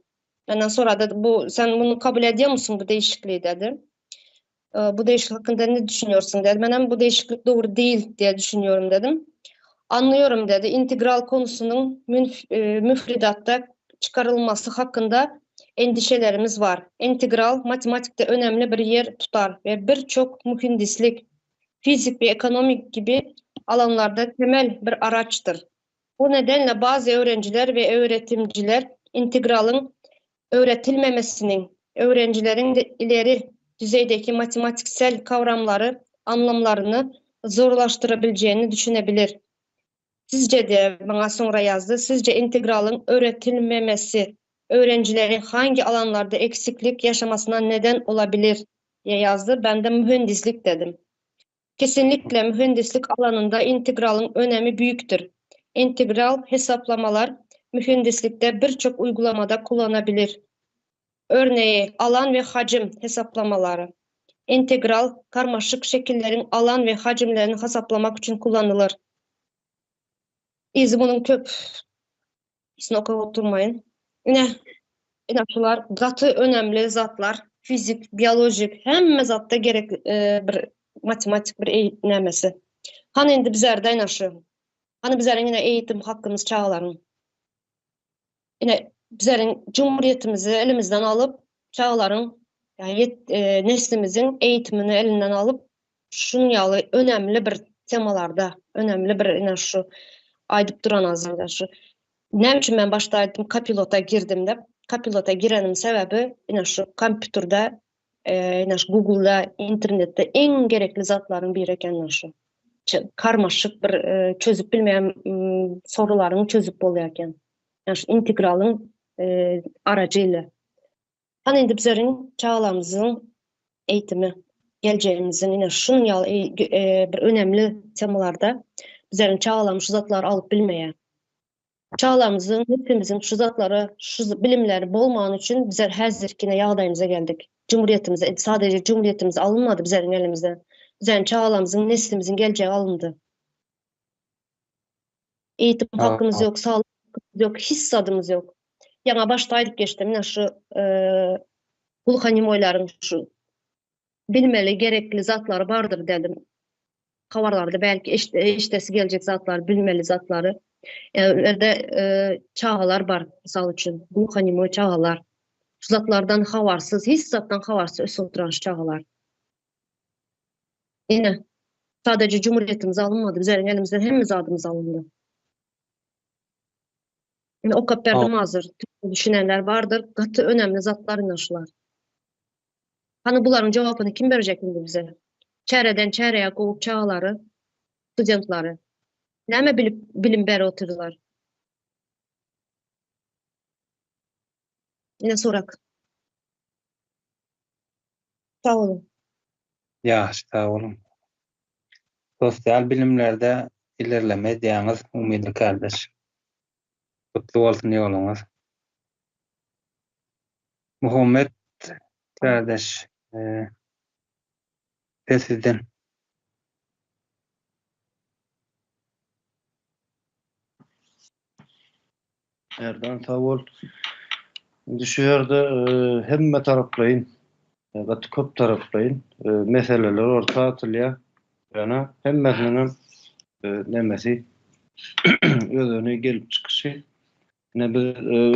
[SPEAKER 6] Benden sonra dedi bu sen bunu kabul ediyor musun bu değişikliği dedi. Bu değişiklik hakkında ne düşünüyorsun dedi. Ben hem bu değişiklik doğru değil diye düşünüyorum dedim. Anlıyorum dedi. İntegral konusunun müfredatta çıkarılması hakkında endişelerimiz var. İntegral matematikte önemli bir yer tutar ve birçok mühendislik, fizik ve ekonomik gibi alanlarda temel bir araçtır. Bu nedenle bazı öğrenciler ve öğretimciler integralın öğretilmemesinin öğrencilerin de ileri düzeydeki matematiksel kavramları anlamlarını zorlaştırabileceğini düşünebilir. Sizce de bana sonra yazdı. Sizce integralın öğretilmemesi öğrencilerin hangi alanlarda eksiklik yaşamasına neden olabilir diye yazdı. Ben de mühendislik dedim. Kesinlikle mühendislik alanında integralın önemi büyüktür. İntegral hesaplamalar mühendislikte birçok uygulamada kullanabilir. Örneği alan ve hacim hesaplamaları. İntegral karmaşık şekillerin alan ve hacimlerini hesaplamak için kullanılır. İzi bunun köp isini oturmayın. Yine yine şular gaty önemli zatlar. Fizik, biyolojik hemme zatda gerek bir matematik bir nämesi. Hani indi bizlerde şu. Hani bizlerin yine eğitim hakkımız çağların. Yine. Bizleriň cumhuriyetimizi elimizden alyp, çagalaryň, ýa neslimiziň eğitimini elinden alyp, şunuň ýaly önemli bir temalarda, önemli bir ine şu aýdyp duran azynda şu. Näme üçin men başda aýtdym kopilota girdim diýip. Kopilota girenim sebäbi ine şu kompýuterde, ine şu Google-da, internetde iň gerekli zatlaryň biri eken ine şu. Karmaşyk bir çözüp bilmeýän sorularyňy çözüp bolýar eken. Ýa şu integralyň arajy ile. Hany indi bizleriň çagalarymyzyň eğitimi, geljegimizin ine şunuň ýaly bir önemli temalarda bizleriň çagalarymyz şu zatlary alyp bilmeýär. Çagalarymyzyň hepimizin şu zatlara, şu bilimleri bolmany üçin bizler häzirkine ýagdaýymyza geldik. Cumhuriyetimize, sadece cumhuriyetimiz alynmady bizleriň elimizden. Bizleriň çagalarymyzyň, neslimizin geljegi alyndy. Eğitim hakkımız yok, sağlık hakkımız yok, hiç zadymyz yok. Ýaňa başda aýdyp geçdim, ine şu gulhanimoýlaryň şu bilmeli gerekli zatlary bardyr dedim. Habarlarda belki eşdesi geljek zatlary, bilmeli zatlary. Ýa çagalar bar, mysal üçin, gulhanimoý çagalar. Şu zatlardan habarsyz, hiç zatdan habarsyz ösüp oturan şu çagalar. Ine, sadece cumhuriyetimiz alynmady, bizleriň elimizden hemme zadymyz alyndy. Ine okap berdim hazır. Düşünenler bardyr. Gaty önemli zatlar ine şular. Hany bularyň jogapyny kim berjek indi bize? Çäreden çäreye kowup çagalary, studentlary. Näme bilip bilim berip otyrlar? Ine sorak. Sag boluň.
[SPEAKER 1] Ýagşy sag boluň. Sosial bilimlerde ilerleme edýäňiz Umyda kardeş. Gutly bolsun ýoluňyz. Muhammet kardeş söz sizden.
[SPEAKER 4] Merdan sag bol. Indi şu ýerde hemme taraplaýyn, gaty köp taraplaýyn meseleler orta atylýar. Ýöne hemmesiniň hem nemesi özeni gelip çykyşy. Ine biz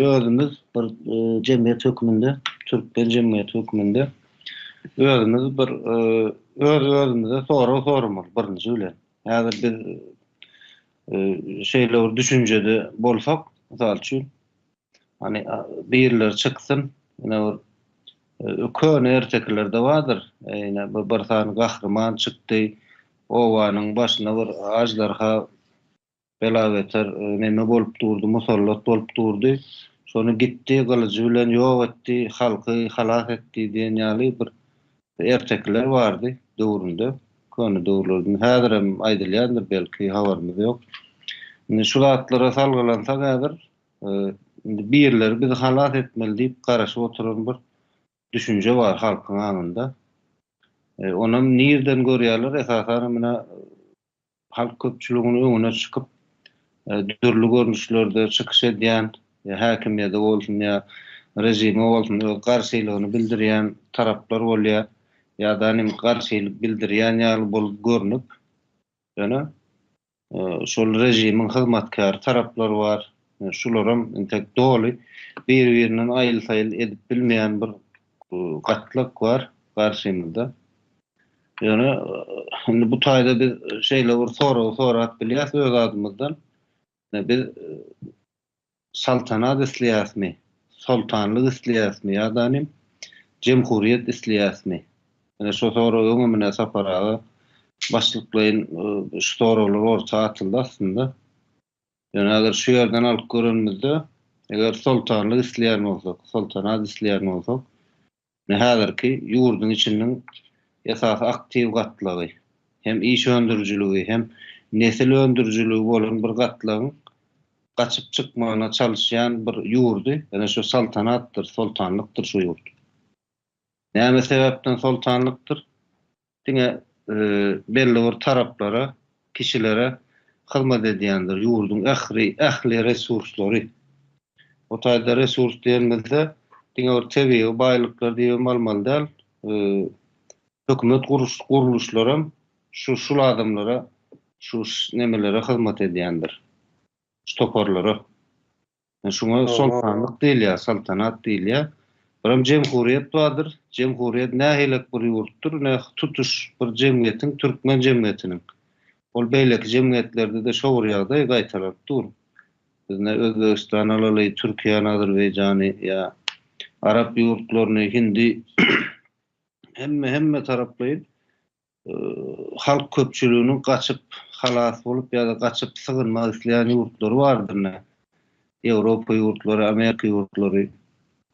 [SPEAKER 4] özümiz bir jemgyýet hökmünde, türkmen jemgyýeti hökmünde özümiz bir öz-özümize sorag soramaly birinji bilen. Häzir biz şeýle bir düşünjede bolsak, mysal üçin, hani birileri çyksyn, ine bir köne ertekilerde bardyr, ine bir, bir sany gahryman çykdy, obanyň başyna bir aždarha bela-beter neme bolup durdy, musallat bolup durdy. Şony gitdi, gylyjy bilen ýok etdi, halky halas etdi diýen ýaly bir Ertekiler bardy döwründe, köne döwürlerde. Häzirem aýdylýandyr belki, habarymyz ýok. Indi şu zatlara salgylansak häzir, indi birileri bizi halas etmeli diýip garaşyp oturan bir düşünje bar halkyň aňynda. Onam nirden görýärler? Esasanam ine halk köpçüliginiň öňüne çykyp, dürli görnüşlerde çykyş edýän, häkimiýede bolsun ýa režime bolsun öz garşylygyny bildirýän taraplar bolýar ýa-da nim garşylyk bildirýän ýaly bolup görnüp, ýöne şol režimiň hyzmatkäri taraplar bar. Şularam entek doly bir-birinden aýyl-saýyl edip bilmeýän bir gatlak bar garşymyzda. Ýöne indi bu taýda biz şeýle bir soragy sorap bilýäs öz adymyzdan. Biz saltanat isleýäsmi, soltanlyk isleýäsmi ýa-da nim jemhuriýet isleýäsmi? Ine şo sorag öňem ine Sapar aga başlyklaýyn şu soraglar orta atyldy aslynda. Ýöne häzir şu ýerden alyp görenimizde, eger soltanlyk isleýän bolsak, soltanat isleýän bolsak, ine häzirki ýurduň içiniň esasy aktiw gatlagy, hem iş öndürijiligi, hem nesil öndürijiligi bolan bir gatlagyň gaçyp çykmagyna çalyşýan bir ýurdy, ine şu saltanatdyr, soltanlykdyr şu ýurt. Näme sebäpden soltanlykdyr? Diňe belli bir taraplara, kişilere hyzmat edýändir ýurduň ähli ähli resurslary. O taýda resurs diýenimizde diňe bir tebigy baýlyklar diýibem almaly däl, hökümet gurluşlaram şu şul adamlara, şu nemelere hyzmat edýändir, şu toparlara. Şuňa soltanlyk diýilýär, saltanat diýilýär. Birem jemhuriýet bardyr. Jemhuriýet nähilek bir ýurtdur, ne tutuş bir jemgyýetiň, türkmen jemgyýetiniň. Ol beýleki jemgyýetlerde-de şo bir ýagdaý gaýtalanyp dur. Biz ne Özbegistany alaly, Türkiýäni, Azerbaýjany ýa arap ýurtlaryny, hindi hemme hemme taraplaýyn halk köpçüliginiň gaçyp halas bolup ýa-da gaçyp sygynmak isleýän ýurtlary bardyr ine. Ýewropa ýurtlary, Amerika ýurtlary.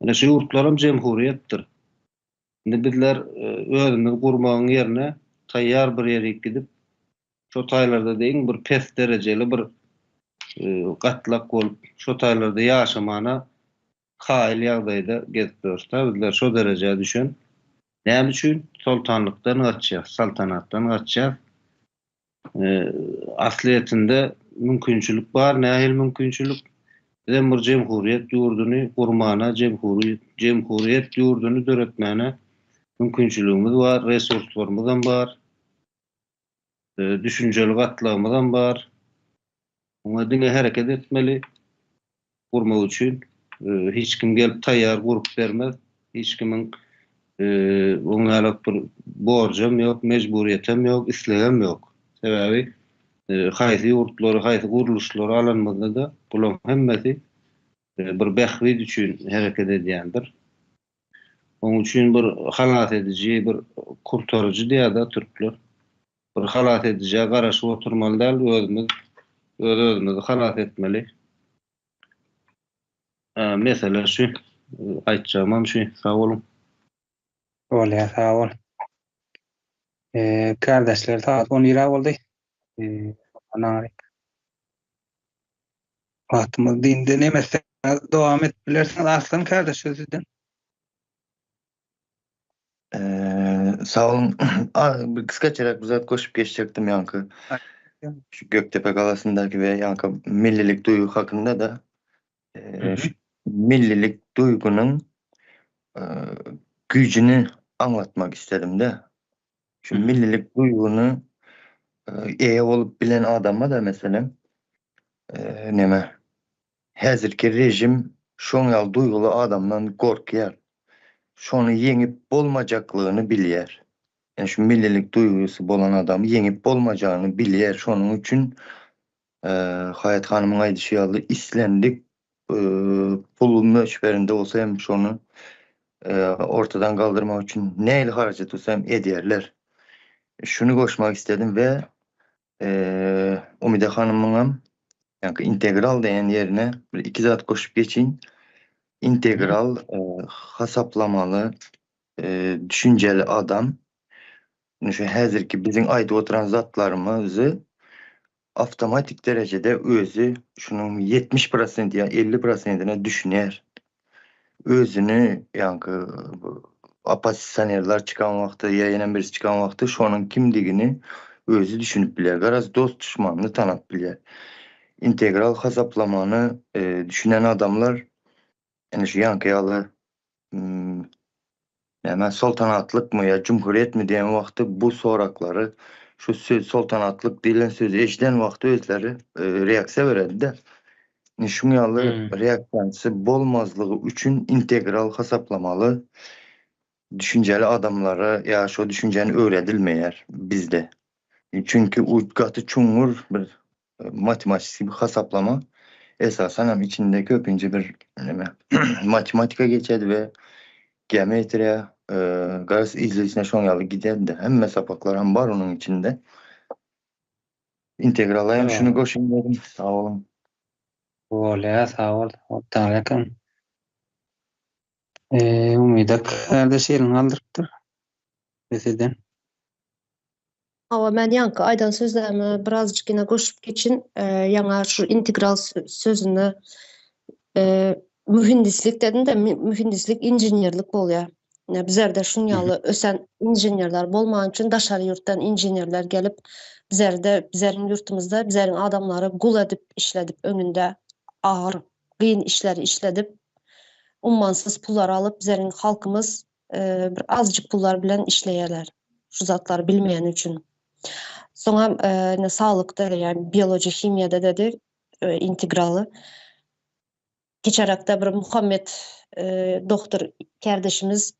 [SPEAKER 4] Ine şu ýurtlaram jemhuriýetdir. Indi bizler özümiz gurmagyň ýerine taýýar bir ýerik gidip, şo taýlarda-da iň bir pes derejeli bir gatlak bolup, şo taýlarda ýaşamana kaýyl ýagdaýda gezip ýörüs-dä bizler şo derejä düşen. Näme üçin? Soltanlykdan gaçýas, saltanatdan gaçýas. Aslyýetinde mümkinçilik bar, nähili mümkinçilik? Bizem bir jemhuriýet ýurduny gurmana, jemhuriýet ýurduny döretmäne mümkinçiligimiz bar, resurslarymyzam bar, düşünjeli gatlagymyzam bar. Muňa diňe hereket etmeli. Gurmak üçin hiç kim gelip taýýar gurup bermez. Hiç kimiň oň ýalak bir borjam ýok, mejburyýetem ýok, islegem ýok. Sebäbi haýsy ýurtlary, haýsy gurluşlary alanymyzda-da bularyň hemmesi bir bähbit üçin hereket edýändir. Oň üçin bir halas ediji, bir kurtaryjy diýýär-de türkler. Bir halas edijä garaşyp oturmaly däl, özümiz öz-özümizi halas etmeli. Mesele şu. Aýtjagymam şu. Sag boluň.
[SPEAKER 1] Bolýar, sag bol. Kärdeşler sagat on birä boldy. Ondan aňryk. Wagtymyz dyndy. Neme etseňiz dowam edip bilersiňiz. Arslan kärdeş söz sizden.
[SPEAKER 5] Sag boluň. Bir gysgaçarak bir zat goşup geçjekdim ýaňky. Şu Gökdepe galasyndaky we ýaňky millilik duýgy hakynda-da. Şu millilik duýgynyň güýjüni aňlatmak istedim-de. Şu millilik duýgyny eýe bolup bilen adama-da meselem, neme, Häzirki režim şoň ýaly duýguly adamdan gorkýar. Şony ýeňip bolmajaklygyny bilýär. Ýani şu millilik duýgusy bolan adamy ýeňip bolmajagyny bilýär. Şonuň üçin Haýat hanymyň aýdyşy ýaly islendik pul möçberinde bolsa hem şony ortadan galdyrmak üçin nähili harajat bolsa hem edýärler. Şuny goşmak istedim we Umyda hanymyňam ýaňky integral diýen ýerine bir iki zat goşup geçeýin. Integral hasaplamaly düşünjeli adam şu häzirki biziň aýdyp oturan zatlarymyzy awtomatik derejede özi şunuň 70 prosent ýa 50 prosentine düşünýär. Özüni ýaňky oppozisionerler çykan wagty ýa ýene birisi çykan wagty şonuň kimdigini özi düşünip bilýär. Garaz dost duşmanyny tanap bilýär. Integral hasaplamany düşünen adamlar ine şu ýaňky ýaly näme soltanatlykmy ýa jumhuriýetmi diýen wagty bu soraglary şu söz soltanatlyk diýlen sözi eşiden wagty özleri reaksiýa beredi-de. Şuň ýaly reaksiýasy bolmazlygy üçin integral hasaplamaly düşünjeli adamlara ýa şo düşünjäni öwredilmeýär bizde. Çünki u gaty çuňňur bir matematiki bir hasaplama. Esasan hem içinde köpünje bir neme matematika geçedi we geometriýa garaz izli-izine şoň ýaly gidedi. Hemme sapaklar hem bar onuň içinde. Integrala hem şuny goşayyn dedim. Sag boluň.
[SPEAKER 1] Bolýar, sag bol. Taňryýalkyn. Umyda kardeş elini galdyrypdyr. Seseden.
[SPEAKER 6] Hawa, men ýaňky aýdan sözlerime birazjyk ýene goşup geçin. Ýaňa şu integral sözüni mühendislik dedim-de, mühendislik inženerlik bolýar. Ine, bizlerde şuň ýaly ösen inženerler bolmany üçin daşary ýurtdan inženerler gelip, bizlerde, bizleriň ýurtumyzda bizleriň adamlary gul edip işledip, öňünde agyr, gyn işleri işledip, ummansyz pullar alyp, bizleriň halkymyz bir azjyk pullar bilen işleýärler. Şu zatlary bilmeýäni üçin. Soňam ine saglykda, ýagny biologiýa, himiýada dedi, integraly. Geçerakda bir Muhammet dogtor kärdeşimiz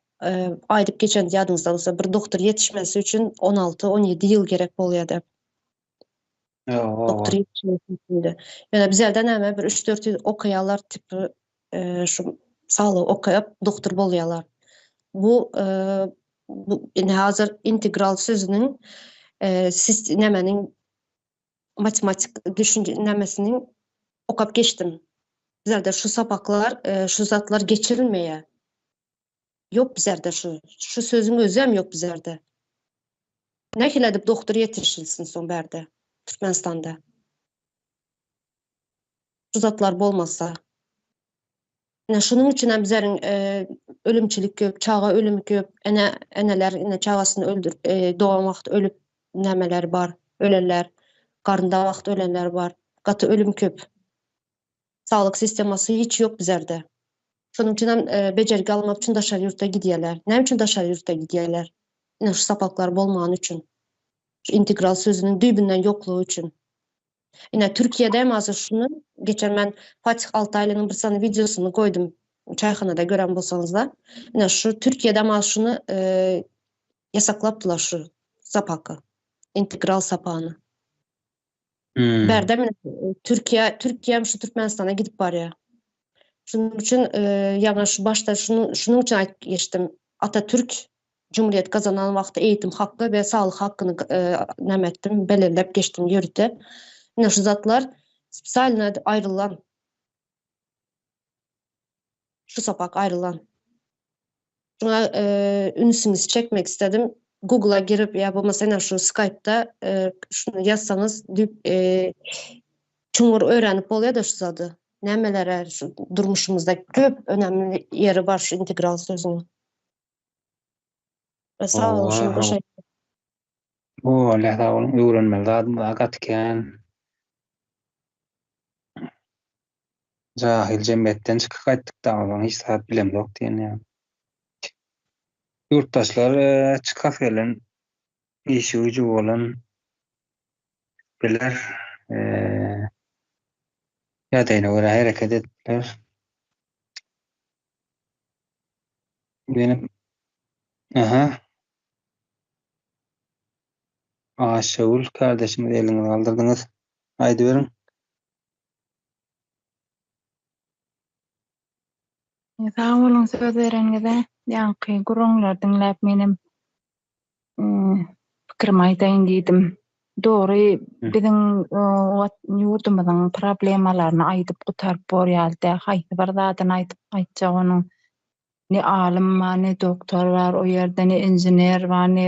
[SPEAKER 6] aýdyp geçen ýadyňyzda bolsa bir dogtor ýetişmesi üçin 16-17 ýyl gerek bolýar diýip. Doktor ýetişmesi üçin de. Ýöne bizlerde näme bir 3-4 ýyl okaýarlar tipi şu saglygy okaýap doktor bolýarlar. Bu bu indi hazir integral sözüniň nämäniň matematik düşünje nämesini okap geçdim. Bizlerde şu sapaklar, e, şu zatlar geçirilmeýär. Ýok bizlerde şu. Şu sözüň özem ýok bizlerde. Nähili edip doktor ýetişilsin soň bärde, Türkmenistanda? Şu zatlar bolmasa. Ine şunuň üçin hem bizleriň e, ölümçilik köp, çaga ölümi köp, ene eneler ine çagasyny öldür, e, dogan wagty ölüp nämeler bar, ölenler, garynda wagty ölenler bar. Gaty ölüm köp. Saglyk sistemasy hiç ýok bizlerde. Şonuň üçin hem e, bejergi almak üçin daşary ýurta gidýärler. Näme üçin daşary ýurta gidýärler? Ine şu sapaklar bolmany üçin. Şu integral sözüniň düýbünden ýoklugy üçin. Ine Türkiýede hem hazir şuny geçen men Fatih Altaýlynyň bir sany wideosyny goýdum. Çaýhanada gören bolsaňyzlar. Ine şu Türkiýede hem hazir şuny e, ýasaklapdylar şu sapaky. Integral sapagyny. Hmm. Bärde men Türkiýe, Türkiýe hem şu Türkmenistana gidip barýar. Şunuň üçin e, ýagny şu başda şunuň şunuň üçin aýdyp geçdim. Atatürk Cumhuriyet gazanan wagty eğitim hakkı we saglyk hakyny e, näme etdim, belirlep geçdim ýörite. Ine şu zatlar spesialno aýrylan. Şu sapak aýrylan. Şuna e, ünsüňizi çekmek istedim. Google'a girip ýa bolmasa ine şu Skype'da e, şunu ýazsaňyz düýp e, çuňňur öwrenip bolýar da şu zady. Nämelere şu durmuşymyzda köp önemli ýeri bar şu integral sözüniň. Sag boluň, şuny goşaýyn.
[SPEAKER 1] Bolýa sag boluň, öwrenmeli zadymyz gaty kän. Jahyl jemgyýetden çykyp gaýtdyk da onsoň hiç zat bilemzok diýen ýaly. Ýurtdaşlar çykas gelen işi güýji bolan biler ýagdaýyna görä hereket edip biler. Benim Aha. Aşagül kardeşimiz eliňizi galdyrdyňyz. Aýdyberiň.
[SPEAKER 7] Sag boluň söz bereniňize. Ýaňky gürrüňleri diňläp menem pikirimi aýdaýyn diýdim. Dogry biziň ýurdumyzyň problemalaryny aýdyp gutaryp bor ýaly däl. Haýsy bir zadyny aýdyp aýtjak onuň. Ne alym bar, ne doktor bar o ýerde, ne inžener bar, ne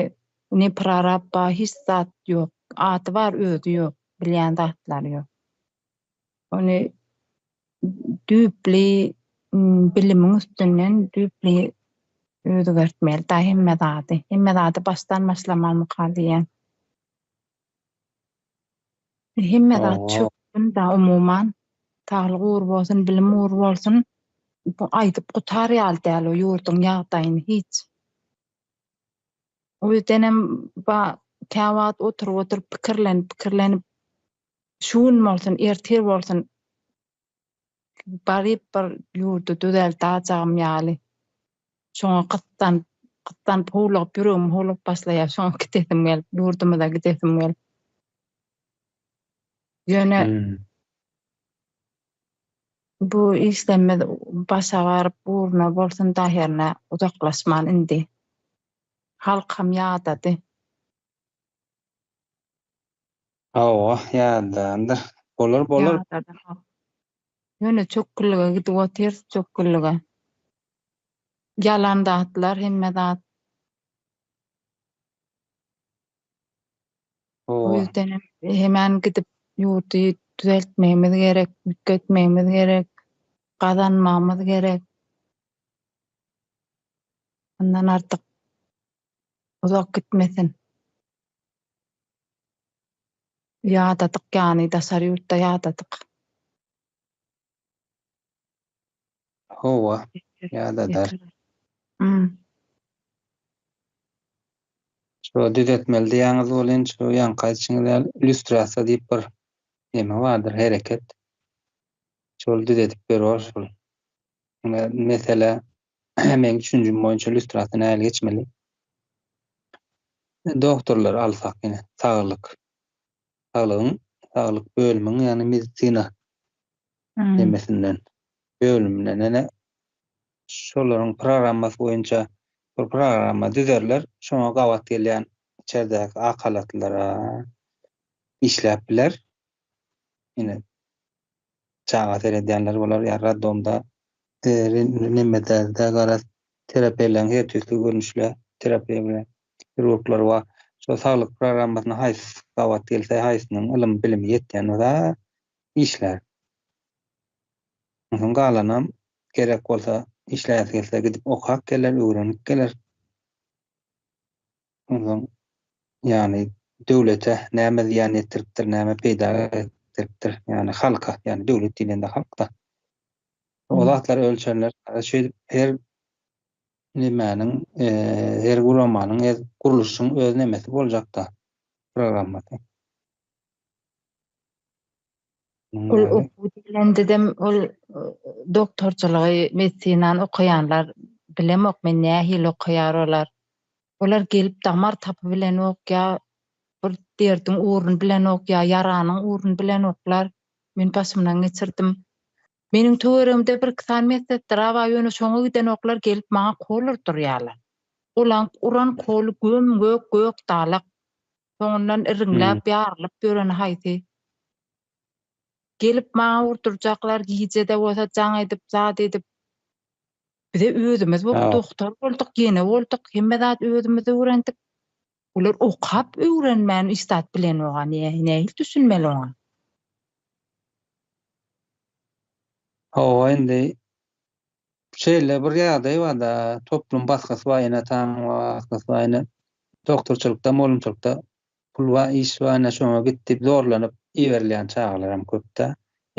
[SPEAKER 7] ne prorab bar, hiç zat ýok. Ady bar, özi ýok. Bilýän zatlary ýok. Ony düýpli bilimiň üstünden düýpli özgertmeli da hemme zady. Hemme zady başdan başlamalymyka diýýän. Hemme zat çökgün da umuman. Saglyk ugry bolsun, bilim ugry bolsun. Bu aýdyp gutar ýaly däl o ýurduň ýagdaýyny hiç. O ýüzdenem ba käwagt oturyp-oturyp pikirlenip, pikirlenip şu gün bolsun, ertir bolsun baryp bir ýurdy düzeltäjagym ýaly. Şoňa gyssanyp, gyssanyp howlugyp, ýüregim howlugyp başlaýar. Şoňa gidesim gelip, ýurdumyza gidesim gelip. Ýöne hmm. bu işlerimiz başa baryp ugruna bolsun da herne uzaklaşman indi. Halk hem ýadady.
[SPEAKER 1] Hawa, ýadandyr. Bolar, bolar.
[SPEAKER 7] Ýadady halk. Ýöne çökgünlige gidip otyrys, çökgünlige. Ýalan zatlar, hemme zat. O
[SPEAKER 1] Hawa.
[SPEAKER 7] ýüzden hem hemen gidip ýurdy düzeltmegimiz gerek, üýtgetmegimiz gerek, gazanmagymyz gerek. Ondan artyk uzak gitmesin. Ýadadyk ýany daşary ýurtda ýadadyk.
[SPEAKER 1] Hawa, ýadadar.
[SPEAKER 7] Hmm.
[SPEAKER 1] Şu düzetmeli diýýäňiz welin, şu ýaňky aýdyşyňyz ýaly illýustrasiýa diýip bir neme bardyr, hereket. Şol düzedip berer şol. Mesele meň düşünjim boýunça lýustrasiýa nähili geçmeli? Doktorlary alsak ýene saglyk. Saglygyň, saglyk bölümiň ýagny medisina nemesinden, bölüminden ýene şolaryň programmasy boýunça bir programma düzerler, şoňa gabat gelýän içerdäki ak halatlylara işläp biler. Ýene çaga seredýänler bolar ýa raddomda nemede garaz terapiýalaryň her tüýsli görnüşli terapiýa bilen hirurglar bar. Şol saglyk programmasyna haýsy gabat gelse, haýsynyň ylym bilimi ýetýän bolsa işlär. Onsoň galanam gerek bolsa işläsi gelse gidip okap geler, öwrenip geler. Onsoň ýagny döwlete näme zyýan ýetiripdir, näme peýda getiripdir, ýagny halka, ýagny döwlet diýlende halk-da. O zatlar ölçenler, şeýdip her nemäniň, her guramanyň, her gurluşyň öz nemesi boljakda, programmasy.
[SPEAKER 7] Ol okuw diýlendedem ol doktorçylygy, medisinany okaýanlar bilemok men nähili okaýar olar. Olar gelip damar tapy bilenok ýa bir derdiň ugruny bilenok ýa ýaranyň ugruny bilenoklar. Men başymdan geçirdim. Meniň töweregimde birki sany medsestra bar ýöne şoňa gidenoklar gelip maňa kol urdurýarlar. Olaň uran koly göm-gök gök dalak. Soňundan iriňläp ýarylyp ýöreni haýsy? Gelip maňa urdurjaklar gijede bolsa jaň edip zat edip. Bize özümiz bolup dogtor bolduk ýene bolduk hemme zat özümiz öwrendik. Olar okap öwrenmän hiç zat bilenoga nähili düşünmeli oňa?
[SPEAKER 1] Hawa indi Şeýle bir ýagdaý bar-da, toplum basgysy bar, ene-ataň basgysy bar, ine, doktorçylykda, mugallymçylykda pul bar, iş bar, ine, şoňa git diýip zorlanyp iberilýän çagalaram köp-dä.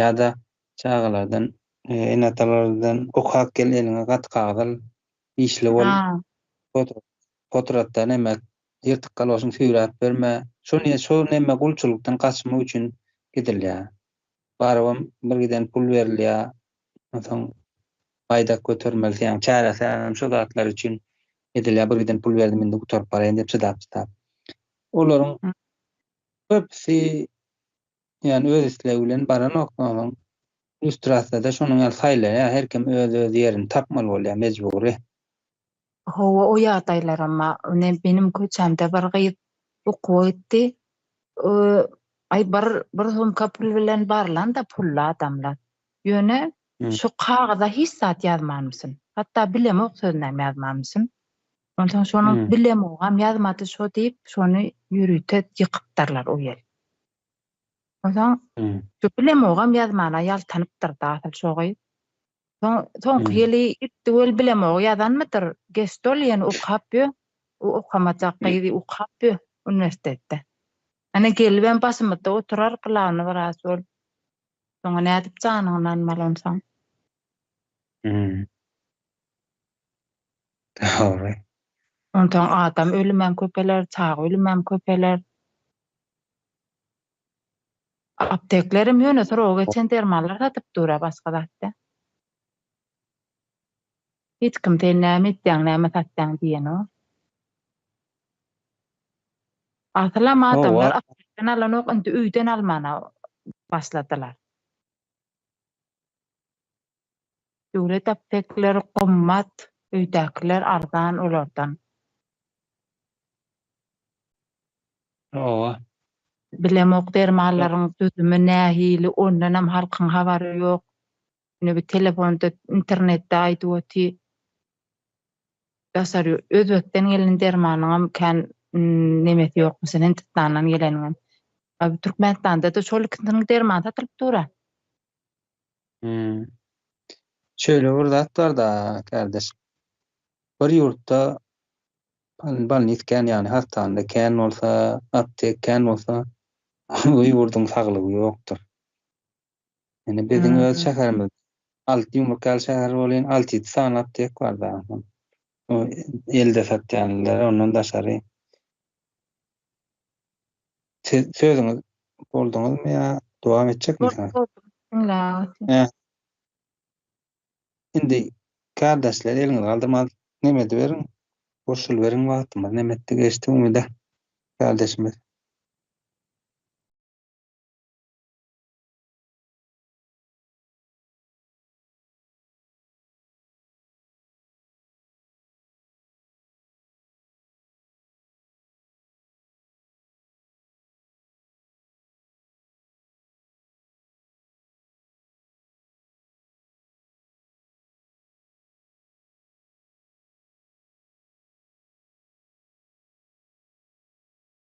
[SPEAKER 1] Ýa-da çagalardan, ene-atalardan okap gel, eliňe gaty kagyz al, işli bol, potratda neme, ýyrtyk galoşyňy süýräp berme. Şo şo neme gulçulykdan gaçmak üçin gidilýär. Barybam bir giden pul berilýär. Onsoň baýdak götermeli ýaňy çäresi hem şo zatlar üçin edilýär. Bir giden pul berdim indi gutaryp baraýyn diýip çydap-çydap. Olaryň köpüsi ýani öz islegi bilen baranok onsoň lýustrasiýada şonuň ýaly saýlaýar. Her kim öz-öz ýerini tapmaly bolýar mejbury.
[SPEAKER 7] Hawa o ýagdaýlaram bar. Ine meniň köçämde bir gyz okuwa gitdi. Aý bir bir sumka pul bilen barlanda pully adamlar. Ýöne şu kagyza hiç zat ýazmanmyşyn. Hatda bilemok sözünem ýazmanmyşyn. Onsoň şonuň bilemogam ýazmady şo diýip, şony ýörite ýykypdyrlar o ýel. Onsoň şu bilemogam ýazmana ýaltanypdyr-da asyl şo gyz. Soň soňky ýyly gitdi wel bilemogy ýazanmydyr. Geçdi ol ýene okap ýör. O okamajak gyzy okap ýör uniwersitetde. Ene gelibem başymyzda oturar glawny wraç bolup. Şoňa nädip janyňy ynanmaly onsoň?
[SPEAKER 1] Hmm. Dogry.
[SPEAKER 7] Onsoň adam ölümem köpeler, çaga ölümem köpeler. Apteklerem ýöne srogy geçen dermanlar satyp dur-a, başga zat däl. Hiç kim sen näme etýäň, näme satýaň diýenok. Asylam adamlar aptekden alanok, indi öýden almana başladylar. Döwlet aptekleri gymmat, öýdäkiler arzan olardan.
[SPEAKER 1] Hawa.
[SPEAKER 7] Bilemok dermanlaryň düzümi nähili, ondanam halkyň habary ýok. Ine bir telefonda, internetde aýdyp otyr. Daşary ýurt, Özbekden gelen dermanyňam kän nemesi ýokmuş, Hindistandan geleniňem. A Türkmenistanda-da şol ikisiniň dermany satylyp dur-a.
[SPEAKER 1] Hmm. Şeýle bir zat bar-da, kardeş. Bir ýurtda bolnis kän, ýagny hassahana kän bolsa, aptek kän bolsa, o ýurduň saglygy ýokdur. Ýöne biziň öz şäherimiz Alty ýumruk ýaly şäher bolýan alty-ýedi sany aptek bar da. O elde satýanlar, ondan daşary. Siz sözüňiz bolduňyzmy ýa dowam etjekmisiňiz?
[SPEAKER 7] Diňläp.
[SPEAKER 1] Indi kärdeşler eliňizi galdyrman neme ediberiň. Goşulyberiň wagtymyz neme etdi geçdi Umyda kärdeşimiz.